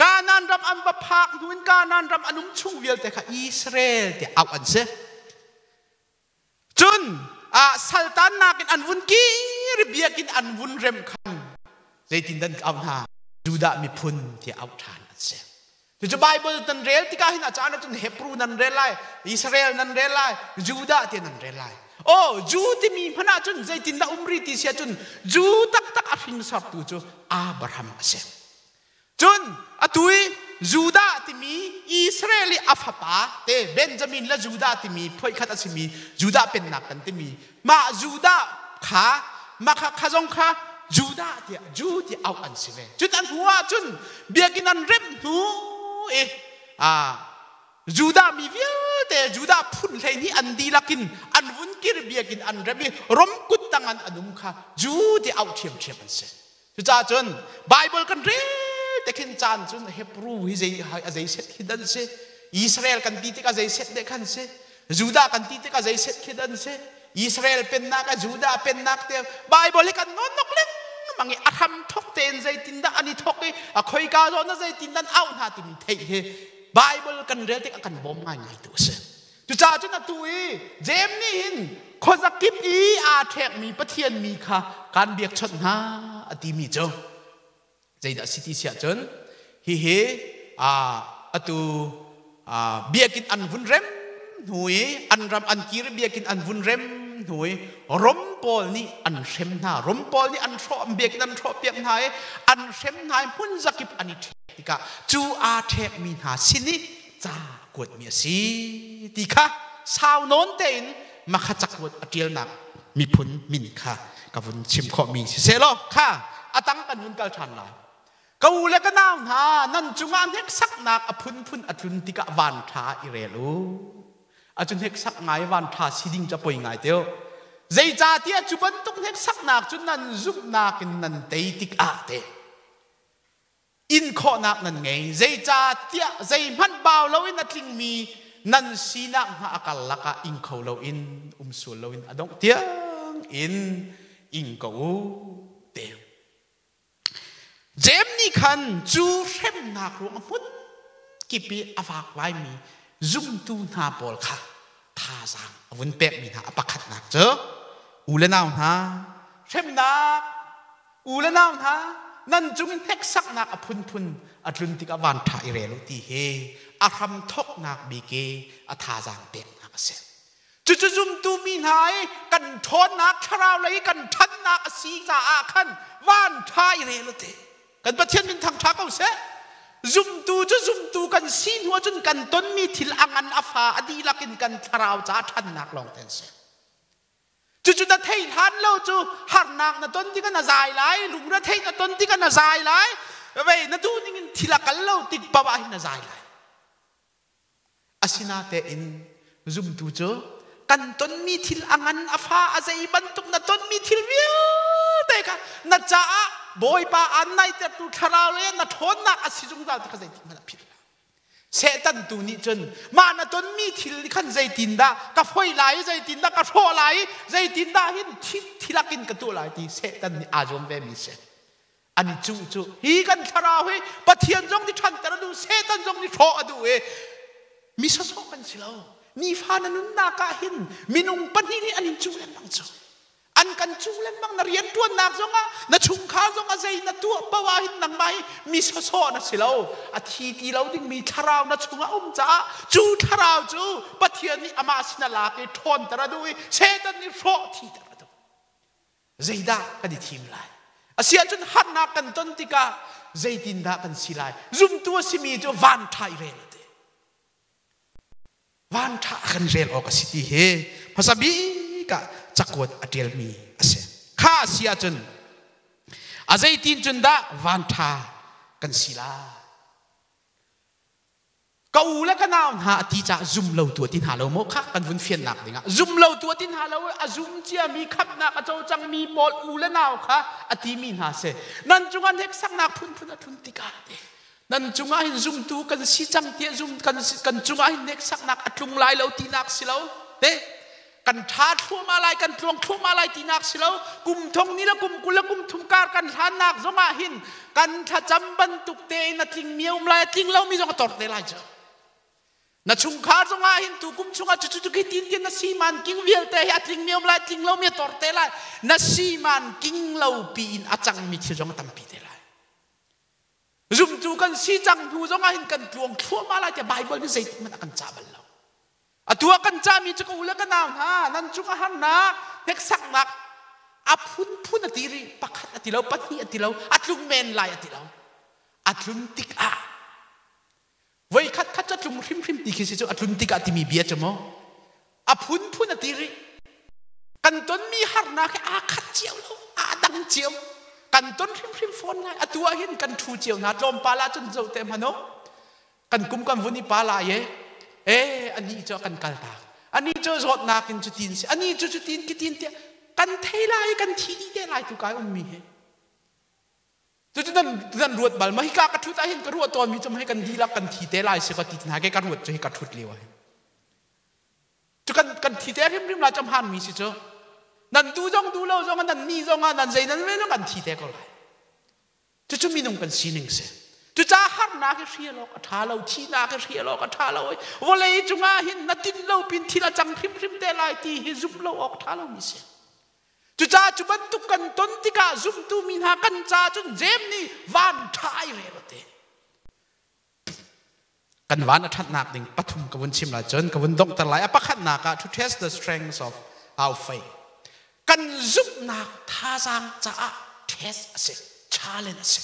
Kanaan ram an va phak hnu in Kanaan ram an um chung vialte kha Israel ti auh an si. Cun saltannak in an vun kir biakinn an vun rem khan zeitin dan auh hna Judah miphun tiah auh ṭhan an si. Cucu Bible nan rel tikah hin a caan ahcun Hebrew nan rel lai, Israel nan rel lai, Judah tiah nan rel lai. Oh, Jew timi hmanh ahcun zeitindah um ri ti si ahcun Jew taktak a hringsortu cu Abraham a si. Cun atu i Judah timi Israel i a fapa te Benjamin le Judah timi phuaikhat a simi Judah pennak kan timi mah Judah kha mah kha kha zong kha Judah tiah Jew tiah auh an si ve. Cun an hnu ah cun biakinn an remh hnu i Judah mi vialte Judah phun 12 an dihlak in an vun kir biakinn an remh i Rom kut tang an an um kha Jew tiah auh ṭhiamṭhiam an si. Cucaah cun Bible kan rel te khin caan cun Hebrew hi zei a zei set khi dan si Israel kan ti tikah zei set deh khan si Judah kan ti tikah zei set khi dan si Israel pennak a Judah pennak te Bible hi kan non nok lengmang i a hram thok tein zeitindah an i thok i a khoika zawn ah zeitindah an auh hna timi theih hi Bible kan rel tikah kan bawm ngaingai tu a si. Cucaah cun atu i Jeim nih hin khuazakip i aa ṭhekmi Pathian mi kha kan biakchawnh hna a timi cu zeidah si ti siah cun hihi atu biakinn an vun rem hnu i an ram an kir biakinn an vun rem hnu i Rom pawl nih an hrem hna. Rom pawl nih an hrawh biakinn an hrawh piak hna i an hrem hna i hmun zakip an i ṭhek tikah cu aa ṭhekmi hna sin i ca kuatmi a si ti kha sau nawn tein makha cakuat a ṭialnak miphun min kha ka vun chim khawhmi siseh law kha a tang kan vun kal ṭhan lai. Ka u le ka nau hna, nan cungah hneksaknak a phunphun a tlun tikah van ṭha i rel u. A cu hneksak ngai van ṭha si ding cu a poi ngai teo. Zeicahtiah cu bantuk hneksaknak cu nan zumhnak in nan tei tikah te in khawhnak nan ngei. Zeicahtiah zeihmanh bau loin a tlingmi nan sinak hnga a karlak ah ing kho loin um sual loin a dongh tiang in ing ko u te. Jeim nih khan cu hremnak ruang hmun kip i a vakvaimi zumtu hna pawl kha thazaang a vun pekmi hna a pakhatnak cu u le nau hna, hremnak u le nau hna, nan cung i hneksaknak a phunphun a tlun tikah van ṭha i rel u ti hi a hramthawknak bik i a thazaang peknak a si. Cucu zumtu mi hna i kan ṭhawnnak thlarau lei kan ṭhannak a si caah khan van ṭha i rel u ti. Kan Pathian min thangṭha ko seh. Zumtu cu zumtu kan si hnu ahcun kan tonmi thil a ngan a fa a dihlak in kan thlarau caah ṭhannak lawng te an si. Cucu na thei hlan lo cu harnak na ton tikah na zai lai, lungretheih na ton tikah na zai lai, vei na duh ning in thil a kal lo tik paoh ah hin na zai lai. Asinatein zumtu cu kan tonmi thil a ngan a fa a zei bantuk na tonmi thil vialte kha na caah Bawipa aan naihtertu thlarau le na ṭhawnnak a si zungzal ti kha zeitik hmanh a philh hlah. Satan tu nih cun mah na tonmi thil nih khan zeitindah ka foi lai i zeitindah ka hrawh lai i zeitindah hin thilak in ka tuah lai ti Satan nih aa zuam vemi si. An i cuh cu hi kan thlarau hi Pathian zong nih ṭhanter a duh, Satan zong nih hrawh a duh i mi sawsawh kan si lo. Nifa na nunnak ah hin minung pahnih nih an in cuh lengmang cu. An kan cuh lengmang. Na rianṭuannak zongah, na chungkhar zongah, zei na tuah paoh ah hin nangmah hi mi sawsawh na si lo. A thi ti lo dingmi thlarau na chungah um caah cu thlarau cu Pathian nih amah sin a lak i ṭhawnter a duh i Satan nih hrawh thiter a duh. Zeidah kan i thim lai? Asiahcun harnak kan ton tikah zeitindah kan si lai? Zumtu a simi cu van ṭha i rel a ti. Van ṭha kan rel awk a si ti hi hmasa bik ah cakuat a ṭialmi a si. Kha a si ahcun a zeitin cun dah van ṭha kan si lai? Ka u le ka nau hna a ti caah zum lo tu a ti hna lo maw kha kan vun fiannak dingah zum lo tu a ti hna lo. A zum ciami, khamhnak a co cangmi pawl u le nau kha a timi hna si. Nan cungah hneksaknak phunphun a tlun tikah te nan cungah hin zumtu kan si cang tiah zum kan kan cungah hin hneksaknak a tlung lai lo tinak si lo te. Kan ṭha thluahmah lai, kan tluang thluahmah lai tinak si lo. Kum thong ni le kum 20 le kum 30 kar kan hlannak zongah hin kan thlacam bantuk tein a tlingmi a um lai, a tling lomi zong a tor te lai cu. Na chungkhar zongah hin tu kum chungah cu cu khi tin tin na si man king vialte hi a tlingmi a um lai, tling lomi a tor te lai. Na si man king lo pi in a cangmi thil zong a tampi te lai. Zumtu kan si cang hnu zongah hin kan tluang thluahmah lai tiah Bible nih zeitik hmanh a kan ca bal lo. Atu ah kan cahmi cu ka u le ka nau hna, nan cungah harnak, hneksaknak a phunphun a ti rih. Pakhat a ti lo, pahnih a ti lo, a tlung men lai a ti lo. A tlun tikah voi khat khat cu a tlung hrimhrim ti khi si cu. A tlun tikah timi bia cu maw a phunphun a ti rih. Kan tonmi harnak hi aa khat cio lo, aa dang cio. Kan ton hrimhrim fawn lai. Atu ah hin kan ṭhu cio hna, tlawmpal ah cun zoh te hmanh u. Kan kum kan vun i pa lai e e anih cu kan kal tak, anih cu zawtnak in cutin si, anih cu cutin kitin tiah kan thei lai. Kan thi dih te lai tu kai ummi hi. Cucu nan nan ruat bal ma? Hika ka thut ah hin ka ruah tawn mi cu hei kan dihlak kan thi te lai si ka ti hna ke. Ka ruat cu hi ka thut lio ah hin cu kan kan thi te hrimhrim lai cam han mi si cu. Nan du zong du lo zong, nan ni zong ah, nan zei nan ve zong, kan thi te ko lai. Cucu minung kan sining si. Cucaah harnak hi hrial awk a ṭha lo, thihnak hi hrial awk a ṭha lo. Vawlei cungah hin na tin lo pin thil a cang hrimhrim te lai ti hi zumh lo awk ṭha lomi si. Cucaah cu bantuk kan ton tikah zumtu mi hna kan ca cun Jeim nih van ṭha ai rel te. Kan van a ṭhatnak ding pathum ka vun chim lai cun ka vun donghter lai. A pakhatnak ah to test the strength of our faith. Kan zumhnak thazaang caah test a si, challenge a si.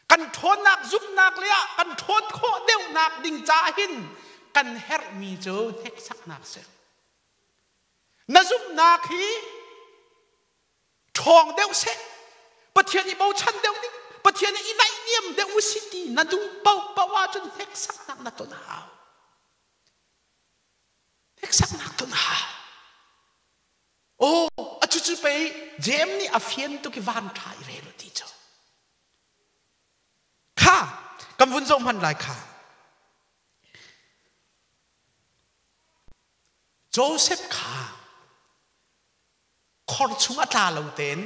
Kan ṭhawnnak zumhnak le ah kan ṭhawn khawh deuhnak ding caah hin kan herhmi cu hneksaknak a si. Na zumhnak hi ṭhawng deuh seh, Pathian i bochan deuh ding, Pathian i naihniam deuh u si ti na duh paohpaoh ahcun hneksaknak na ton a hau. Hneksaknak ton a hau. Aw, a cucu pei Jeim nih a fian tuk i van ṭha i rel u ti cu. Kha, kan vun zoh hmanh lai kha. Joseph kha khor chung a tla lo tein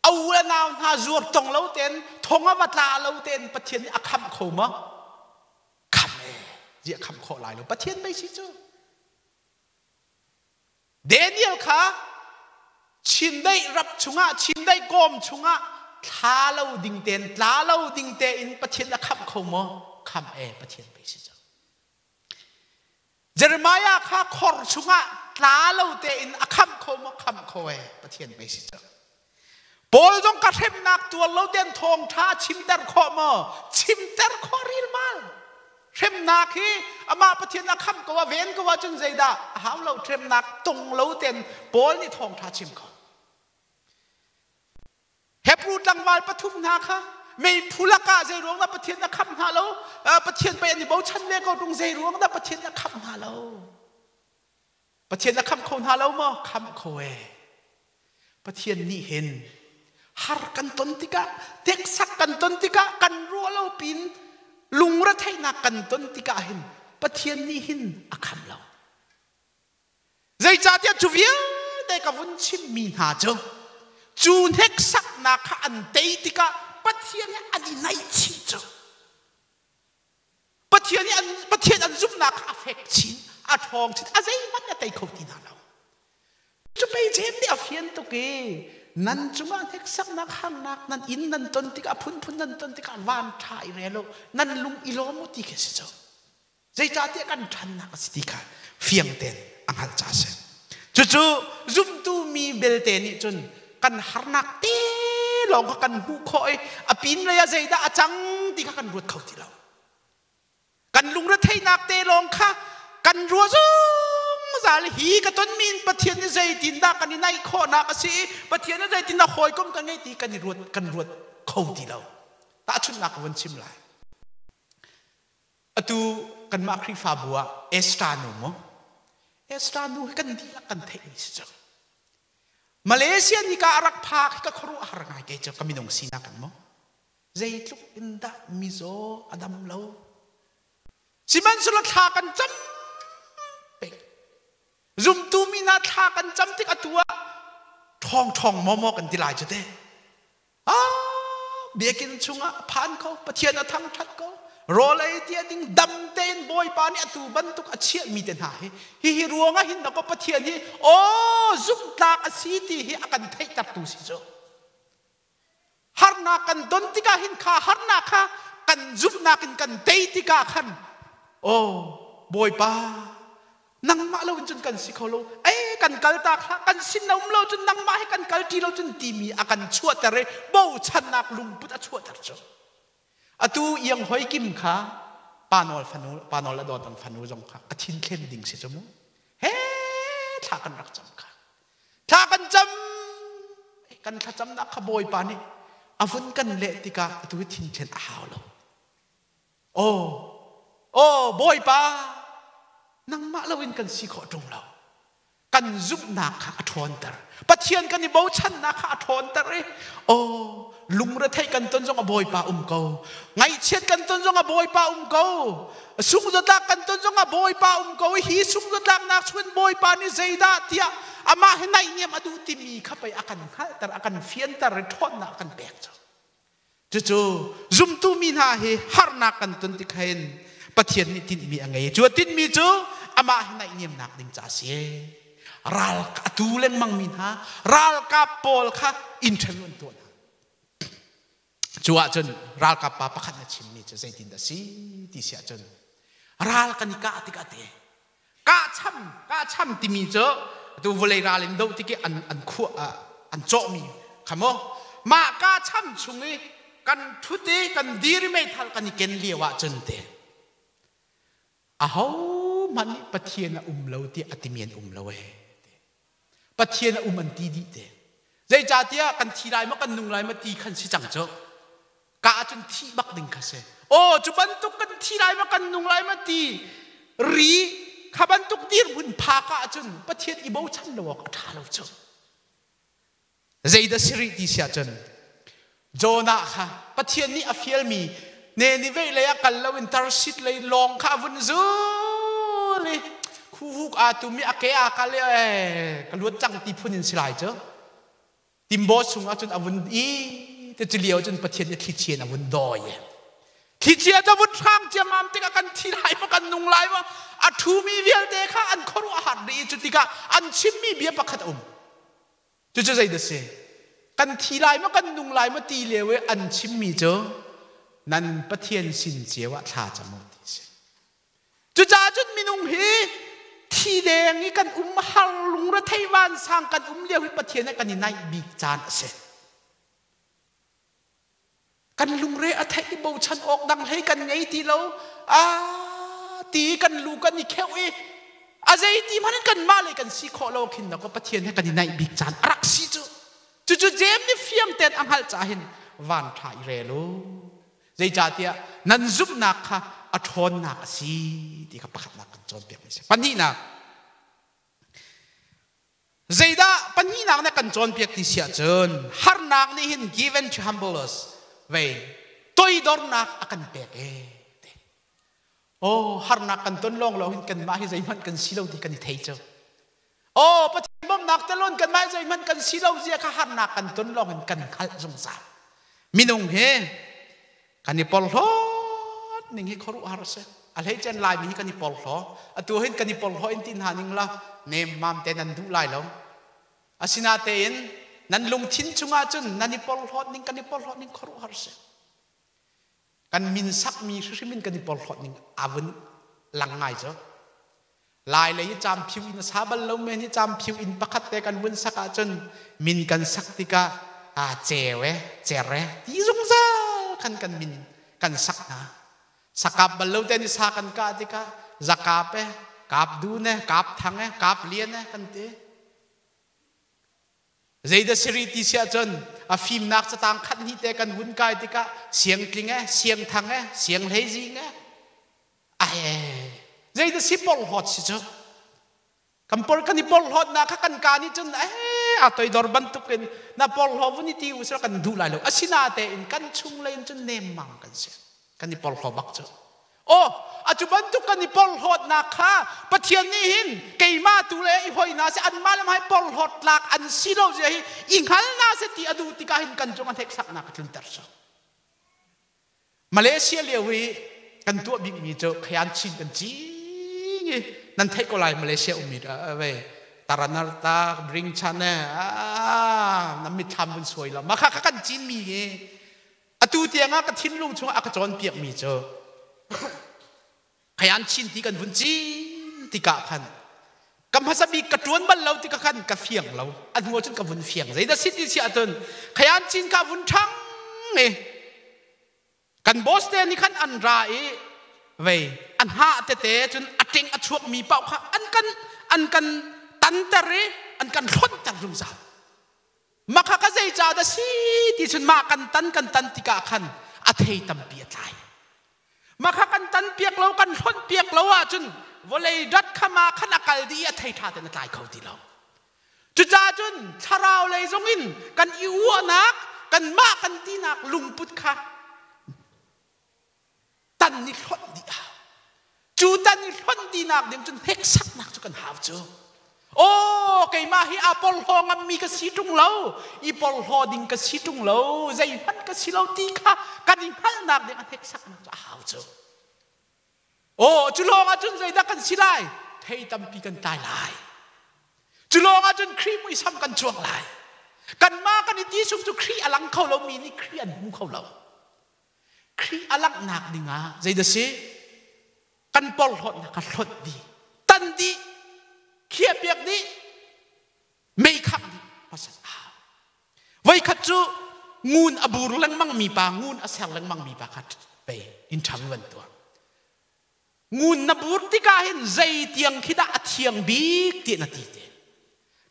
a u le nau hna zuar tong lo tein thong a va tla lo tein Pathian nih a khamh kho maw? Khamh e, ziah khamh khawh lai lo. Pathian pei si cu. Daniel kha chindeih rap chungah chindeih kawm chungah thla lo ding tein tla lo ding tein Pathian a khamh kho maw? Khamh e Pathian pei si cu. Jeremiah kha khor chungah tla lo tein a khamh kho maw? Khamh kho e Pathian pei si cu. Paul zong ka hremnak tuar lo tein thawngṭha chimter khawh maw? Chimter khawh rilmal. Hremnak hi amah Pathian a khamh ko a ven ko ahcun zeidah a hau lo hremnak tung lo tein Paul nih thawngṭha chim kho. Hebrew tlangval pathum hna kha meiphu lakah zei ruang dah Pathian a khamh hna lo? Pathian pei an i bochan ve ko tung zei ruang dah Pathian a khamh hna lo? Pathian a khamh kho hna lo maw? Khamh kho e. Pathian nih hin har kan ton tikah, teksak kan ton tikah, kan ruah lo pin lungretheihnak kan ton tikah hin Pathian nih hin a kham lo. Zeicahtiah cu vialte ka vun chimmi hna cu cu hneksaknak kha an tei tikah Pathian he an i naihchih cu. Pathian i an Pathian an zumhnak kha a fek chin, a ṭhawng chin, a zeihmanh a tei kho ti hna lo. Cu pei Jeim nih a fian tuk i nan cungah hneksaknak harnak nan inn nan ton tikah phunphun nan ton tikah van ṭha i rel u, nan lung i lawm u ti khi a si cu. Zeicahtiah kan ṭhannak a si ti kha fiang tein a hngalh ca a si. Cucu zumtu mi belte nih cun kan harnak te lawng kha kan hmuh khawh i a pinlei ah zeidah a cang ti kha kan ruat kho ti lo. Kan lungretheihnak te lawng kha kan ruah zungzal hi ka tonmi in Pathian nih zeitindah kan i naih khawhnak a si i Pathian nih zeitindah hawikom kan ngei ti kan i ruat kan ruat kho ti lo. Tahchunhnak ka vun chim lai. Atu kanmah Khrihfabu ah Esther nu mu. Esther nu hi kan dihlak kan theihmi si cu. Malaysia ni ka rak phak hi ka khuaruah har ngai ke cu ka minung sinak in mu. Zeitluk in dah mizaw a dam lo. Sihmanhsehlaw thla kan cam peng. Zumtu mi hna thla kan cam tik atu ah ṭhawng ṭhawng maw maw kan ti lai cu te. Ah, biakinn chungah a phan ko, Pathian a thangṭhat ko. Rawl ei tia ding dam tein Bawipa nih atu bantuk a chiahmi te hna hi hihi ruangah hin dakaw Pathian hi aw zumhtlak a si ti hi a kan theihtertu si cu. Harnak kan don tikah hin kha harnak kha kan zumhnak in kan tei tikah khan aw Bawipa nangmah lo in cun kan si kho lo ei kan kal tak hlah kan sin na um lo cun nangmah he kan kal ṭi lo cun timi a kan chuahter i bochannak lungput a chuahter cu atu iang hoi kim kha panol fanu panol a dawt ang fanu zong kha a thin thlen ding si cu mu he thla kan rak cam kha thla kan cam kan thlacamnak kha bawipa nih a vun kan leh tikah atu hi thin thlen a hau lo Aw, aw Bawipa, nangmah loin kan si khawh ṭung lo. Kan zumhnak kha a ṭhawnter. Pathian kan i bochannak kha a ṭhawnter i aw lungretheih kan ton zong a Bawipa um ko. Ngaihchiat kan ton zong a Bawipa um ko. Sungzatlak kan ton zong a Bawipa um ko. Hi sungzatlaknak chungin Bawipa nih zeidah tiah amah he naihniam a duh timi kha pei a kan hngalhter, a kan fianter i ṭhawnnak a kan pek cu. Cucu zumtu mi hna hi harnak kan ton tik hin Pathian nih tinhmi a ngei. Cu a tinhmi cu amah hi naihniamnak ding ca a si. Ral a tu lengmang mi hna ralkap pawl kha interview an tuah hna. Cu ahcun ralkap pa pakhat na chimmi cu zeitin dah si ti si ahcun ral kan i kah tikah te kahcham kahcham timi cu atu vawlei ral in doh tik i an an khuah an cawhmi kha maw mah kahcham chung i kan ṭhut i kan dir i meithal kan i ken lio ahcun te ahohmanh nih Pathian a um lo tiah a timi an um lo ee. Pathian a um an ti dih te. Zeicahtiah kan thi lai maw kan nung lai maw ti khan si cang cu. Ka ahcun thih bak ding kha si. Aw cu bantuk kan thi lai maw kan nung lai maw ti ri kha bantuk dirhmun phak ahcun Pathian i bochan lo awk a ṭha lo cu. Zeidah si rih ti si ahcun Jonah kha Pathian nih a fialmi Nineveh lei ah kal loin Tarsit lei lawng kha a vun zul i khuhuk aa tum i a ke aa kal i ka luat cang ti phun in si lai cu. Timbaw chung ahcun a vun i te cu lio cun Pathian nih thlichia in a vun dawi. Thlichia cu a vun hrang ciammam tikah kan thi lai maw kan nung lai maw a ṭhumi vialte kha an khuaruah a har dih i cu tikah an chimmi bia pakhat a um. Cucu zeidah si? Kan thi lai maw kan nung lai maw ti lio i an chimmi cu nan Pathian sin cio ah thla cam u ti a si. Cucaah cun minung hi thi deng i kan um har lungrethei vansang kan um lio hi Pathian he kan i naih bik caan a si. Kan lungre a theih i bochan awk dang hlei kan ngei ti lo. A ti kan lu kan i kheuh i a zeiti hmanh in kanmah le kan si khawh lo khin dakaw Pathian he kan i naih bik caan a rak si cu. Cucu Jeim nih fiang tein a hngalh caah hin van ṭha i rel u. Zeicahtiah nan zumhnak kha a ṭhawnnak a si ti kha pakhatnak kan cawnpiak mi a si. Pahnihnak, Zeidah pahnihnak na kan cawnpiak ti si ahcun harnak nih hin given to humble us vei toidornak a kan pek ee. Oh, harnak kan ton lawng lawng hin kanmah hi zeihmanh kan si lo ti kan i thei cu. Oh, Pathian bawmhnak telon kanmah hi zeihmanh kan si lo zia kha harnak kan ton lawng in kan hngalh zungzal. Minung hi kan i porhlawt ning hi khuaruahhar a si. A hleicen Laimi hi kan i porhlaw. Atu hin kan i porhlaw in ti hna ning la nemmam te nan duh lai lo. Asinatein nan lungthin chungah cun nan i porhlawt ning kan i porhlawt ning khuaruahhar a si. Kan min sakmi hrimhrim in kan i porhlawt ning a vun lang ngai cu. Lai lei i camphiu in a sa bal lo men hi camphiu inn pakhat te kan vun sak ahcun min kan sak tikah aa ceu e cer e ti zungzal khan kan min kan sak hna. Sakap bal lo te nih sa kan kah tikah zakap e kap dun e kap thang e kap lian e kan ti. Zeidah siri ti si ahcun a fimnak catang khat hnih te kan vun kai tikah siangtling e siangthang e sianghleizing e Ai zeidah si porhlawt si cu kan por kan i porhlawtnak kha kan ka nih cun eh a toidor bantukin na porhlaw vun i ti u sila kan duh lai lo asinatein kan chung lei in cun nemmang kan si kan i porhlaw bak cu oh atu bantuk kan i porhlawtnak kha Pathian nih hin keimah tu le i hoi hna se anmah le mah porhlawt tlak an si lo zia hi i hngal na se ti a duh tikah hin kan cung a hneksaknak a tlunter cu Malaysia lio i kan tuah bikmi cu khayan chin kan cing i nan theih ko lai Malaysia ummi ve taranarta bring chan e nan mitthlam vun suai lo mah kha kan cinmi hi atu tiang ah ka thinlung chung ah a ka cawnpiakmi cu khayan chin ti kan vun cin tikah khan ka hmasa bik ka ṭuan bal lo tikah khan ka fiang lo a hnu cun ka vun fiang zeidah si ti si ahcun khayan cin ka vun ṭhang i kan boss te nih khan an ra i vei an hah tete cun a ṭing a chuakmi paoh kha an kan an kan tanter i an kan hlonhter zungzal makha ka zei ca dah si ti cun mah kan tan kan tan tikah khan a thei tampi a tlai makha kan tan piak lo kan hlonh piak lo ahcun vawlei dat kha ma khan a kal dih i a thei ṭha ten a tlai kho ti lo Cucaah cun thlarau lei zong in kan i uahnak, kanmah kan tinak lungput kha tan i hlonh dih a hau. Cu tan i hlonh dihnak ding cun hneksaknak cu kan hau cu. Aw, keimah hi aa porhlaw ngammi ka si ṭung lo, i porhlaw ding ka si ṭung lo, zeihmanh ka si lo ti kha kan i hngalhnak ding a hneksaknak cu a hau cu. Aw, cu lawng ahcun zeidah kan si lai? Thei tampi kan tlai lai. Cu lawng ahcun Khrih muisam kan cuang lai. Kanmah kan i ti chung cu Khrih a lang kho lomi nih Khrih an hmu kho lo. Khrih a langhnak dingah zeidah si? Kan porhlawtnak kha hlonh dih, tan dih, khiahpiak dih, mei khangh dih hmasat a hau. Voikhat cu ngun a bur lengmang mi pa, ngun a ser lengmang mi pa kha pei inn ṭhang van tuah. Ngun na bur tikah hin zei tiang khi dah a thiang bik ti na ti te.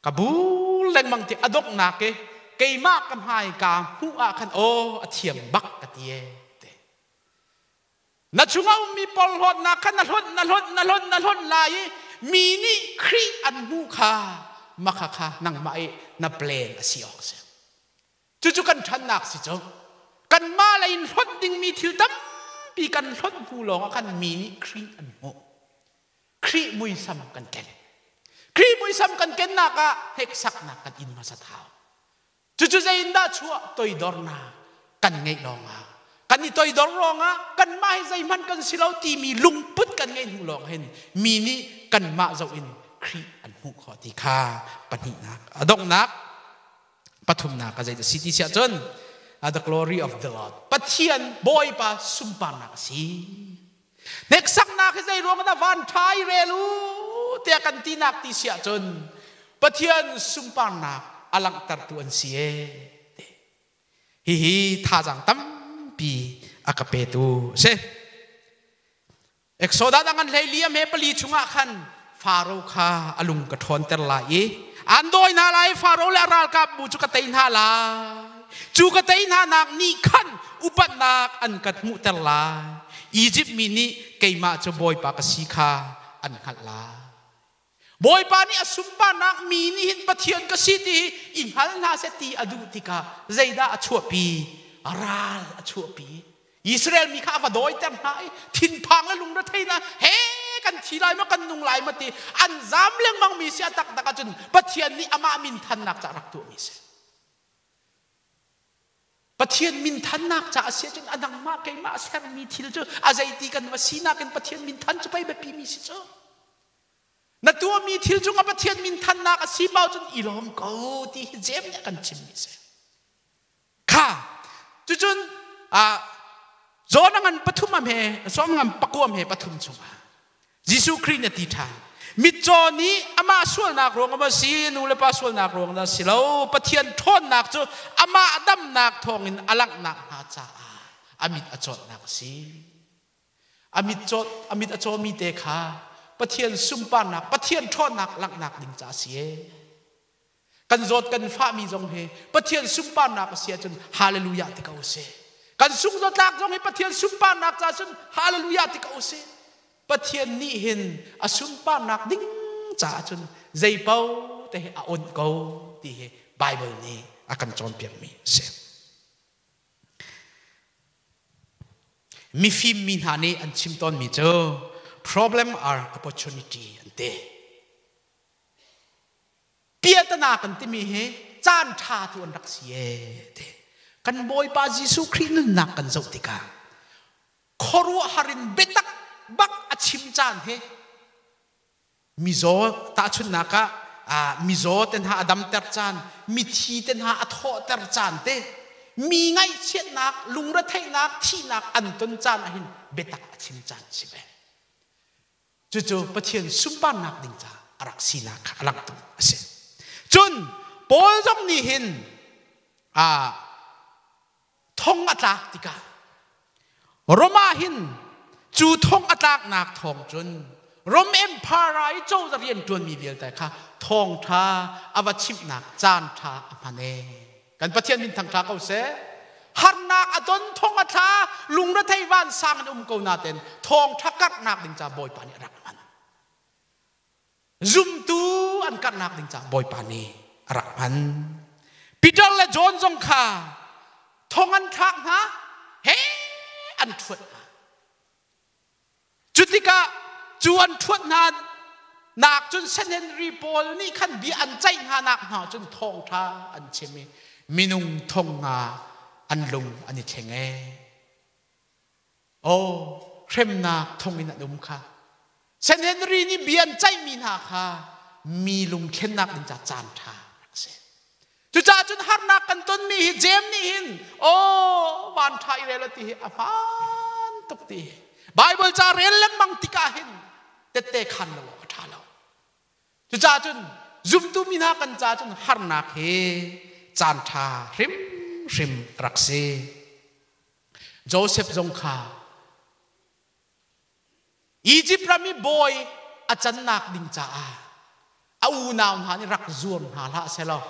Ka bur lengmang ti a donghnak i keimah ka hmai ka hmuh ah khan aw a thiang bak ka ti e te. Na chungah ummi porhlawtnak kha na hlonh na hlonh na hlonh na hlonh lai i mi nih Khrih an hmuh kha makha kha nangmah i na plan a si awk si. Cucu kan ṭhannak si cu. Kanmah lei in hlonh dingmi thil tampi kan hlonh hnu lawngah khan mi nih Khrih an hmuh. Khrih muisam kan ken. Khrih muisam kan kennak ah hneksaknak kan in hmasat hau. Cucu zeiindah chuah toidornak kan ngeih lawngah kan i toidor lawngah kanmah hi zeihmanh kan si lo timi lungput kan ngeih hnu lawng hin mi nih kanmah zoh in Khrih an hmuh khawh ti kha pahnihnak a donghnak pathumnak a zeidah si ti siah cun the glory of the Lord Pathian Bawipa sunparnak a si hneksaknak hi zei ruang dah van ṭha i rel u tiah kan tinak ti siah cun Pathian sunparnak a langhtertu an si e hihi thazaang tampi a ka petu a si. Exodus a ngan 14 a hme pali chungah khan Faro kha a lung ka ṭhawnter lai i an dawi hna lai Faro le a ralkap bu cu ka tei hna lai. Cu ka tei hna nak nih khan upatnak an ka hmuhter lai. Izipt mi nih keimah cu Bawipa ka si kha an hngalh lai. Bawipa nih a sunparnak mi nih hin Pathian ka si ti i hngal hna seh ti a duh tikah zeidah a chuahpi? Ral a chuahpi. Israel mi kha a va dawiter hna i thinphang le lungrethei hna he kan thi lai ma kan nung lai ma ti an zam lengmang mi si a taktak ahcun Pathian nih amah min thannak ca rak tuahmi si. Pathian min thannak ca a si ahcun a nangmah keimah a sermi thil cu a zeiti kan va sinak in Pathian min than cu pei biapi mi si cu. Na tuahmi thil cungah Pathian min thannak a si pau cun i lawm ko ti hi Jeim nih a kan chimmi si. Kha cucun John a ngan pathum am he som ngan pakuam he pathum chungah Jesuh Khrih na ti ṭhan. Mitcaw nih amah sualnak ruang a si, nu le pa sualnak ruang dah si lo. Pathian ṭhawnnak cu amah damnak thawngin a langhnak hnga caah a mit a cawtnak a si. A mit cawt a mit a cawmi te kha Pathian sunparnak, Pathian ṭhawnnak langhnak ding ca a si e. Kan zawt kan fahmi zong hi Pathian sunparnak a si ahcun hallelujah ti ko sih. Kan sungzatlak zong hi Pathian sunparnak ca cun hallelujah ti ko sih. Pathian nih hin a sunparnak ding caah cun zei paoh te hi a onh ko ti hi Bible nih a kan cawnpiakmi a si. Mifim mi hna nih an chim tawnmi cu problem are opportunity an ti. Piatana kan timi hi caan ṭha tu an rak si ee ti. Kan Bawipa Jesuh Khrih nunnak kan zoh tikah khuaruahhar in biatak bak a chim caan hi mizaw tahchunhnak ah mizaw te hna a damter caan, mithi te hna a thawhter caan te, mi ngaihchiatnak, lungretheihnak, thihnak an ton caan ahhin biatak a chim caan si ve. Cucu Pathian sunparnak ding caah a rak sinak kha a langhter a si. Cun Paul zong nih hin thong a tlak tikah Rome ah hin cu thong a tlaknak thawng cun Rom Empire i cozah rian ṭuanmi vialte kha thawngṭha a va chimhnak caan ṭha a hman ee. Kan Pathian min thangṭha ko seh. Harnak a don thong a thla lungrethei vansang in um ko naten thawngṭha karhnak ding ca Bawipa nih a rak hman. Zumtu an karhnak ding ca Bawipa nih a rak hman. Peter le John zong kha thong an thlak hna he an ṭhuat hna. Cutikah cu an ṭhuat hna Nak cun Sanhedrin pawl nih khan bia an ceih hna nak hna cun thawngṭha an chim i minung thong nga an lung an i thleng ee. Aw, hremnak thong in an um kha. Sanhedrin nih bia an ceihmi hna kha mi lungthlennak ding ca caan ṭha rak si. Cucaah cun harnak kan tonmi hi Jeim nih hin aw van ṭha i rel ti hi a hmaan tuk ti hi. Bible ca rel lengmang tikah hin tette khan lo awk a ṭha lo. Cucaah cun zumtu mi hna kan ca cun harnak hi caan ṭha hrimhrim rak si. Joseph zong kha Egypt ram i bawi a cannak ding caah a unau hna nih rak zuam hna hlah selaw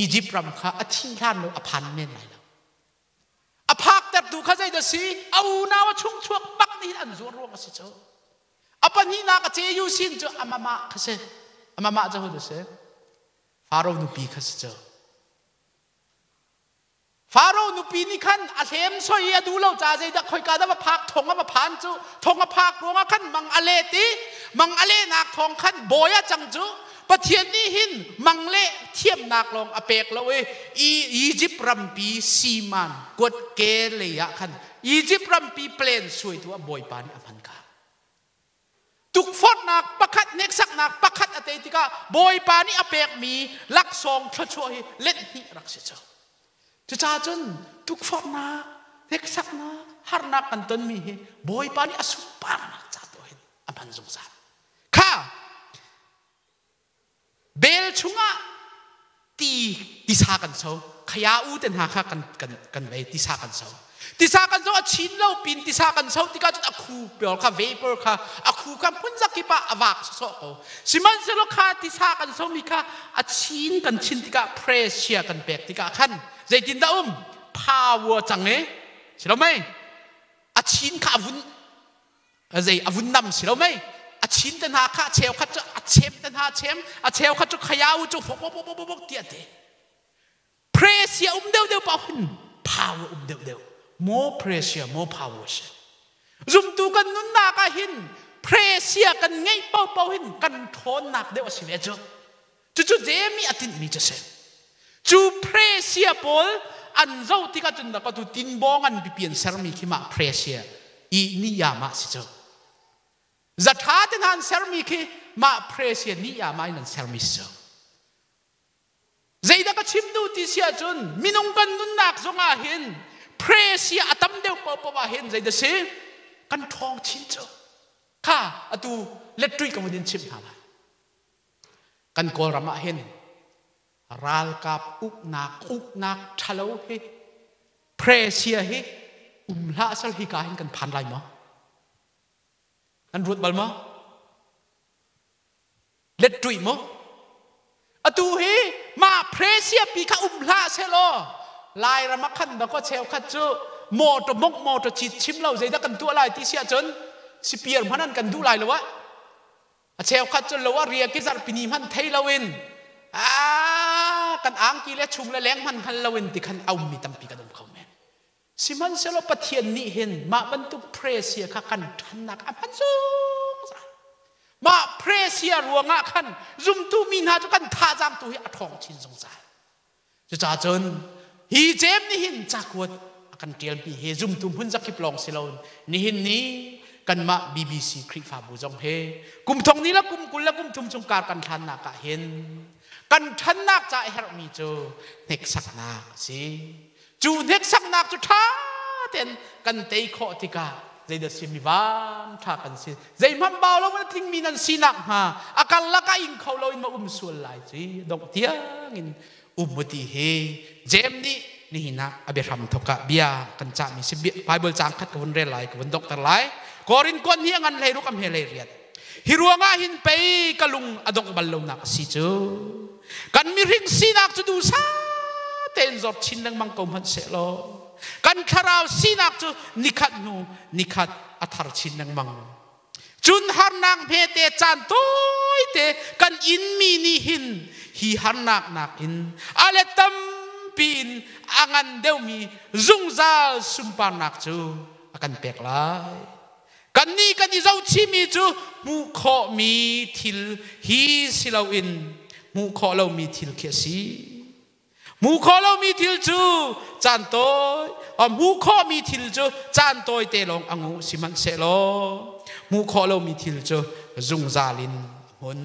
Egypt ram kha a thi hlan lo a phan men lai lo. A phaktertu kha zeidah si? A unau a chungchuak bak nih an zuar ruang a si cu. A pahnihnak a ceyu sin cu amamah kha si. Amamah cu hodah si? Faro nupi kha si cu. Faro nupi nih khan a hlem soi i a duh lo caah zeidah khoika dah va phak thong a va phan cu thong a phak ruangah khan mang a let i mang a lehnak thawng khan bawi a cang cu Pathian nih hin mang leh thiamnak lawng a pek lo i Egypt rampi siman kuatke lei ah khan Egypt rampi plan suaitu ah Bawipa nih a hman kha tukforhnak pakhat hneksaknak pakhat a tei tikah Bawipa nih a pekmi laksawng thluachuah hi let hnih rak si cu. Cucaah cun tukforhnak, hneksaknak, harnak kan tonmi hi Bawipa nih a sunparnak ca tu hin a hman zungzal. Kha Bel chungah ti tisa kan so. Khaya u te hna kha kan kan kan vei tisa kan so. Tisa kan so a chin lo pin tisa kan so tikah cun a khu pior kha vapor kha a khu kha hmun zakip ah a vak sawsawh ko. Sihmanhsehlaw kha tisa kan so mi kha a chin kan chin tikah pressure kan pek tikah khan zeitindah um power cang e si lo mei a chin kha a vun zei a vun nam si lo mei a chin te hna kha a cheukhat cu a chem te hna chem a cheukhat cu khayau cu fok fok fok fok ti a ti pressure um deuh deuh pa hun power um deuh deuh more pressure more power si zumtu kan nunnak ah hin pressure kan ngeih paohpaoh hin kan ṭhawnnak deuh a si ve cu Cucu Jemi a tinhmi cu a si. Cu Presia pawl an zoh tikah cun dah tu tinbaw ngan pipi an sermi khi mah Presia i niyama si cu. Zatha te hna an sermi khi mah Presia niyama in an sermi si cu. Zeidah ka chim duh ti si ahcun minung kan nunnak zongah hin Presia a tam deuh paohpaoh ah hin zeidah si? Kan ṭhawng chin cu. Kha atu lettui ka vun in chimh hna lai. Kan Kawlram ah hin ralkap uknak uknak ṭhalo hi Presia hi um hlah sal hika hin kan phan lai maw? Nan ruat bal maw? Let ṭuih maw? Atu hi mah Presia pi kha um hlah selaw Lairam ah khan dakaw cheukhat cu mawṭaw mongh mawṭaw cit chim lo zeidah kan tuah lai ti si ahcun sipiar hmanh an kan duh lai lo ah A cheukhat cu lo ah riak i zarhpini hmanh thei loin kan angki le chung le leng hmanh hngal loin ti khan a ummi tampi kan um kho men. Sihmanhsehlaw Pathian nih hin mah bantuk presia kha kan ṭhannak a hman zungzal. Mah presia ruangah khan zumtu mi hna cu kan thazaang tu hi a ṭhawng chin zungzal. Cucaah cun hi Jeim nih hin cakuat a kan ṭialmi hi zumtu hmun zakip lawng si loin nihin ni kanmah BBC Khrihfabu zong he kum thong ni le kum 20 le kum thum chung kar kan hlannak ah hin kan ṭhannak ca a herhmi cu hneksaknak a si. Cu hneksaknak cu ṭha tein kan tei khawh tikah zeidah si mi van ṭha kan si zeihmanh bau lo in tlingmi nan sinak hnga a karlak ah ing kho lo in ma um sual lai ci dongh tiangin um mu ti hi Jeim nih nihin ah a biahram thok ah bia kan cahmi si Bible caang khat ka vun rel lai ka vun donghter lai Korin kuan hi a ngan hlei ruk am he hlei riat hi ruangah hin pei ka lung a dongh bal lonak a si cu kan mihring sinak cu duhsah tein zor chin lengmang ko hmanh sehlaw kan thlarau sinak cu nikhat hnu nikhat a thar chin lengmang cun harnak hmete caan tawite kan inmi nih hin hi harnak nakin a let tampi in a ngan deuhmi zungzal sunparnak cu a kan pek lai. Kannih kan i zohchihmi cu hmuh khawhmi thil hi si loin hmuh khawh lomi thil khi a si. Hmuh khawh lomi thil cu caan tawi, hmuh khawhmi thil cu caan tawi te lawng a ngu sihmanhsehlaw hmuh khawh lomi thil cu zungzal in a hmun.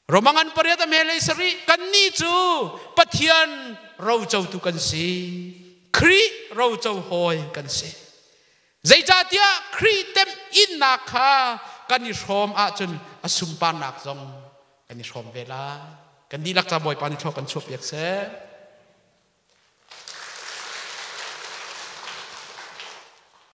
Romangan pariat a melei sarih kannih cu Pathian rocotu kan si. Khrih roco hawi kan si. Zeicahtiah Khrih temh innak kha kan i hrawm ahcun a sunparnak zong kan i hrawm ve lai. Kan dihlak ca Bawipa nih thlawh kan chuahpiak seh.